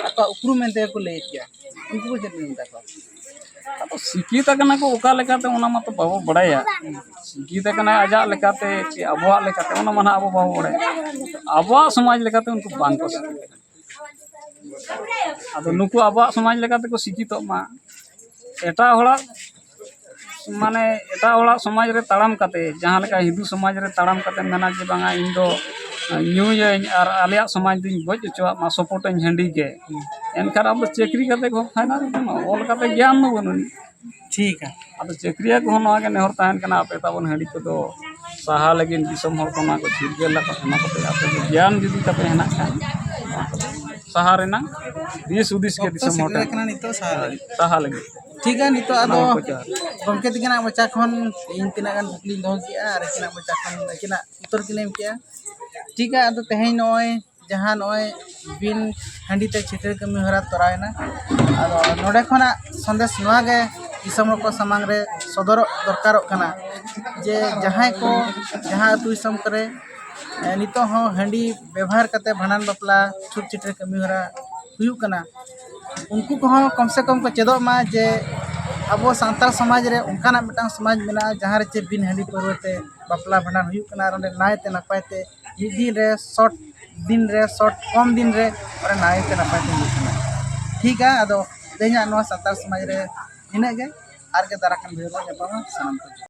ᱟᱠᱚᱣᱟᱜ ᱩᱯᱨᱩᱢ ᱢᱮᱱᱛᱮ ᱜᱮᱠᱚ ᱞᱟᱹᱭᱮᱫ ᱜᱮᱭᱟ, ᱩᱱᱠᱩ ᱠᱚ ᱪᱮᱫ ᱵᱤᱱ ᱢᱮᱛᱟ ᱠᱚᱣᱟ? ᱟᱫᱚ ᱥᱤᱠᱠᱷᱤᱛ ᱟᱠᱟᱱᱟ ᱠᱚ ᱚᱠᱟ ᱞᱮᱠᱟᱛᱮ, ᱚᱱᱟ ᱢᱟᱛᱚ ᱵᱟᱵᱚ ᱵᱟᱲᱟᱭᱟ᱾ ᱥᱤᱠᱠᱷᱤᱛ ᱟᱠᱟᱱᱟᱭ ᱟᱡᱟᱜ ᱞᱮᱠᱟᱛᱮ ᱪᱮ ᱟᱵᱚᱣᱟᱜ ᱞᱮᱠᱟᱛᱮ, ᱚᱱᱟ ᱢᱟ ᱱᱟᱦᱟᱜ ᱟᱵᱚ ᱵᱟᱵᱚ ᱵᱟᱲᱟᱭᱟ᱾ ᱟᱵᱚᱣᱟᱜ ᱥᱚᱢᱟᱡᱽ ᱞᱮᱠᱟᱛᱮ ᱩᱱᱠᱩ ᱵᱟᱝ ᱠᱚ ᱥᱤᱠᱠᱷᱤᱛ ᱟᱠᱟᱱᱟ᱾ ᱟᱫᱚ ᱱᱩᱠᱩ ᱟᱵᱚᱣᱟᱜ ᱥᱚᱢᱟᱡᱽ ᱞᱮᱠᱟ ᱛᱮᱠᱚ ᱥᱤᱠᱠᱷᱤᱛᱚᱜ ᱢᱟ, ᱮᱴᱟᱜ ᱦᱚᱲᱟᱜ ᱢᱟᱱᱮ ᱮᱴᱟᱜ ᱦᱚᱲᱟᱜ ᱥᱚᱢᱟᱡᱽ ᱨᱮ ᱛᱟᱲᱟᱢ ᱠᱟᱛᱮ, ᱡᱟᱦᱟᱸ ᱞᱮᱠᱟ ᱦᱤᱱᱫᱩ ᱥᱚᱢᱟᱡᱽ ᱨᱮ ᱛᱟᱲᱟᱢ ᱠᱟᱛᱮ ᱢᱮᱱᱟ ᱡᱮ ᱵᱟᱝᱟ ᱤᱧ ᱫᱚ ᱧᱩᱭᱟᱹᱧ ᱟᱨ ᱟᱞᱮᱭᱟᱜ ᱥᱚᱢᱟᱡᱽ ᱫᱚᱧ ᱜᱚᱡ ᱦᱚᱪᱚᱣᱟᱜ ᱢᱟ, ᱥᱚᱯᱚᱴᱟᱹᱧ ᱦᱟᱺᱰᱤ ᱜᱮ, ᱮᱱᱠᱷᱟᱱ ᱟᱢ ᱫᱚ ᱪᱟᱹᱠᱨᱤ ᱠᱟᱛᱮ ᱦᱚᱸ ᱯᱷᱟᱭᱫᱟ ᱫᱚ ᱵᱟᱹᱱᱩᱜᱼᱟ, ᱚᱞ ᱠᱟᱛᱮ ᱜᱮᱭᱟᱱ ᱫᱚ ᱵᱟᱹᱱᱩᱜ ᱟᱹᱱᱤᱡ᱾ ᱴᱷᱤᱠᱟ᱾ ᱟᱫᱚ ᱪᱟᱹᱠᱨᱤᱭᱟᱹ ᱠᱚᱦᱚᱸ ᱱᱚᱣᱟ ᱜᱮ ᱱᱮᱦᱚᱨ ᱛᱟᱦᱮᱱ ᱠᱟᱱᱟ, ᱟᱯᱮ ᱛᱟᱵᱚᱱ ᱦᱟᱺᱰᱤ ᱠᱚᱫᱚ ᱥᱟᱦᱟ ᱞᱟᱹᱜᱤᱫ, ᱫᱤᱥᱚᱢ ᱦᱚᱲ ᱠᱚ ᱱᱚᱣᱟ ᱠᱚ ᱪᱤᱨᱜᱟᱹᱞ ᱞᱟᱠᱚ, ᱚᱱᱟ ᱠᱚᱛᱮ ᱟᱯᱮ ᱜᱮ ᱜᱮᱭᱟᱱ ᱡᱩᱫᱤ ᱛᱟᱯᱮ ᱦᱮᱱᱟᱜ ᱠᱷᱟᱱ, ᱱᱚᱣᱟ ᱠᱚᱫᱚ ᱥᱟᱦᱟ ᱨᱮᱱᱟᱜ ᱫᱤᱥ ᱦᱩᱫᱤᱥ ᱜᱮ ᱚᱠᱛᱚ ᱫᱤᱥᱚᱢ ᱦᱚᱲ ᱥᱮᱴᱮᱨ ᱴᱷᱮᱱ ᱟᱠᱟᱱᱟ ᱱᱤᱛᱚᱜ ᱥᱟᱦᱟ ᱞᱟᱹᱜᱤᱫ᱾ ᱥᱟᱦᱟ ᱞᱟᱹᱜᱤᱫ᱾ ᱴᱷᱤᱠ ᱜᱮᱭᱟ, ᱱᱤᱛᱚᱜ ᱟᱫᱚ ᱥᱟᱱᱟᱢ ᱠᱚ ᱡᱚᱦᱟᱨ᱾ ᱜᱚᱢᱠᱮ ᱛᱤᱠᱤᱱᱟᱜ ᱢᱚᱪᱟ ᱠᱷᱚᱱ ᱤᱧ ᱛᱤᱱᱟᱹᱜ ᱜᱟᱱ ᱠᱩᱠᱞᱤᱧ ᱫᱚᱦᱚ ᱠᱮᱜᱼᱟ ᱟᱨ ᱟᱹᱠᱤᱱᱟᱜ ᱢᱚᱪᱟ ᱠᱷᱚᱱ ᱟᱹᱠᱤᱱᱟᱜ ᱩᱛᱛᱚᱨ ᱠᱤᱱ ᱮᱢ ᱠᱮᱜᱼᱟ᱾ ᱴᱷᱤᱠ ᱜᱮᱭᱟ, ᱟᱫᱚ ᱛᱮᱦᱮᱧ ᱱᱚᱜᱼᱚᱭ ᱡᱟᱦᱟᱸ ᱱᱚᱜᱼᱚᱭ ᱵᱤᱱ ᱦᱟᱺᱰᱤ ᱛᱮ ᱪᱷᱟᱹᱴᱭᱟᱹᱨ ᱠᱟᱹᱢᱤ ᱦᱚᱨᱟ ᱛᱚᱨᱟᱣᱮᱱᱟ᱾ ᱟᱫᱚ ᱱᱚᱰᱮ ᱠᱷᱚᱱᱟᱜ ᱥᱚᱱᱫᱮᱥ ᱱᱚᱣᱟ ᱜᱮ ᱫᱤᱥᱚᱢ ᱦᱚᱲ ᱠᱚ ᱥᱟᱢᱟᱝ ᱨᱮ ᱥᱚᱫᱚᱨᱚᱜ ᱫᱚᱨᱠᱟᱨᱚᱜ ᱠᱟᱱᱟ ᱡᱮ ᱡᱟᱦᱟᱸᱭ ᱠᱚ ᱡᱟᱦᱟᱸ ᱟᱹᱛᱩ ᱫᱤᱥᱚᱢ ᱠᱚᱨᱮ, ᱮ, ᱱᱤᱛᱚᱜ ᱦᱚᱸ ᱦᱟᱺᱰᱤ ᱵᱮᱵᱚᱦᱟᱨ ᱠᱟᱛᱮ ᱵᱷᱟᱸᱰᱟᱱ ᱵᱟᱯᱞᱟ ᱪᱷᱩᱛ ᱪᱷᱟᱹᱴᱭᱟᱹᱨ ᱠᱟᱹᱢᱤ ᱦᱚᱨᱟ ᱦᱩᱭᱩᱜ ᱠᱟᱱᱟ, ᱩᱱᱠᱩ ᱠᱚᱦᱚᱸ ᱠᱚᱢ ᱥᱮ ᱠᱚᱢ ᱠᱚ ᱪᱮᱫᱚᱜ ᱢᱟ ᱡᱮ ᱟᱵᱚ ᱥᱟᱱᱛᱟᱲ ᱥᱚᱢᱟᱡᱽ ᱨᱮ ᱚᱱᱠᱟᱱᱟᱜ ᱢᱤᱫᱴᱟᱝ ᱥᱚᱢᱟᱡᱽ ᱢᱮᱱᱟᱜᱼᱟ, ᱡᱟᱦᱟᱸ ᱨᱮ ᱪᱮ ᱵᱤᱱ ᱦᱟᱺᱰᱤ ᱯᱟᱹᱣᱨᱟᱹ ᱛᱮ ᱵᱟᱯᱞᱟ ᱵᱷᱟᱸᱰᱟᱱ ᱦᱩᱭᱩᱜ ᱠᱟᱱᱟ, ᱟᱨ ᱚᱸᱰᱮ ᱱᱟᱭᱛᱮ ᱱᱟᱯᱟᱭ ᱛᱮ ᱢᱤᱫ ᱫᱤᱱ ᱨᱮ ᱥᱚᱴ ᱫᱤᱱ ᱨᱮ ᱥᱚᱴ ᱠᱚᱢ ᱫᱤᱱ ᱨᱮ ᱚᱸᱰᱮ ᱱᱟᱭᱛᱮ ᱱᱟᱯᱟᱭ ᱛᱮ ᱦᱩᱭᱩᱜ ᱠᱟᱱᱟ᱾ ᱴᱷᱤᱠᱟ, ᱟᱫᱚ ᱛᱮᱦᱮᱧᱟᱜ ᱱᱚᱣᱟ ᱥᱟᱱᱛᱟᱲ ᱥᱚᱢᱟᱡᱽ ᱨᱮ ᱱᱤᱱᱟᱹᱜ ᱜᱮ᱾ ᱟᱨ ᱜᱮ ᱫᱟᱨᱟ ᱠᱟᱱ ᱵᱷᱤᱰᱤᱭᱳ ᱨᱮ ᱧᱟᱯᱟᱢᱟ᱾ ᱥᱟᱱᱟᱢ ᱠᱚ ᱡᱚᱦᱟᱨ᱾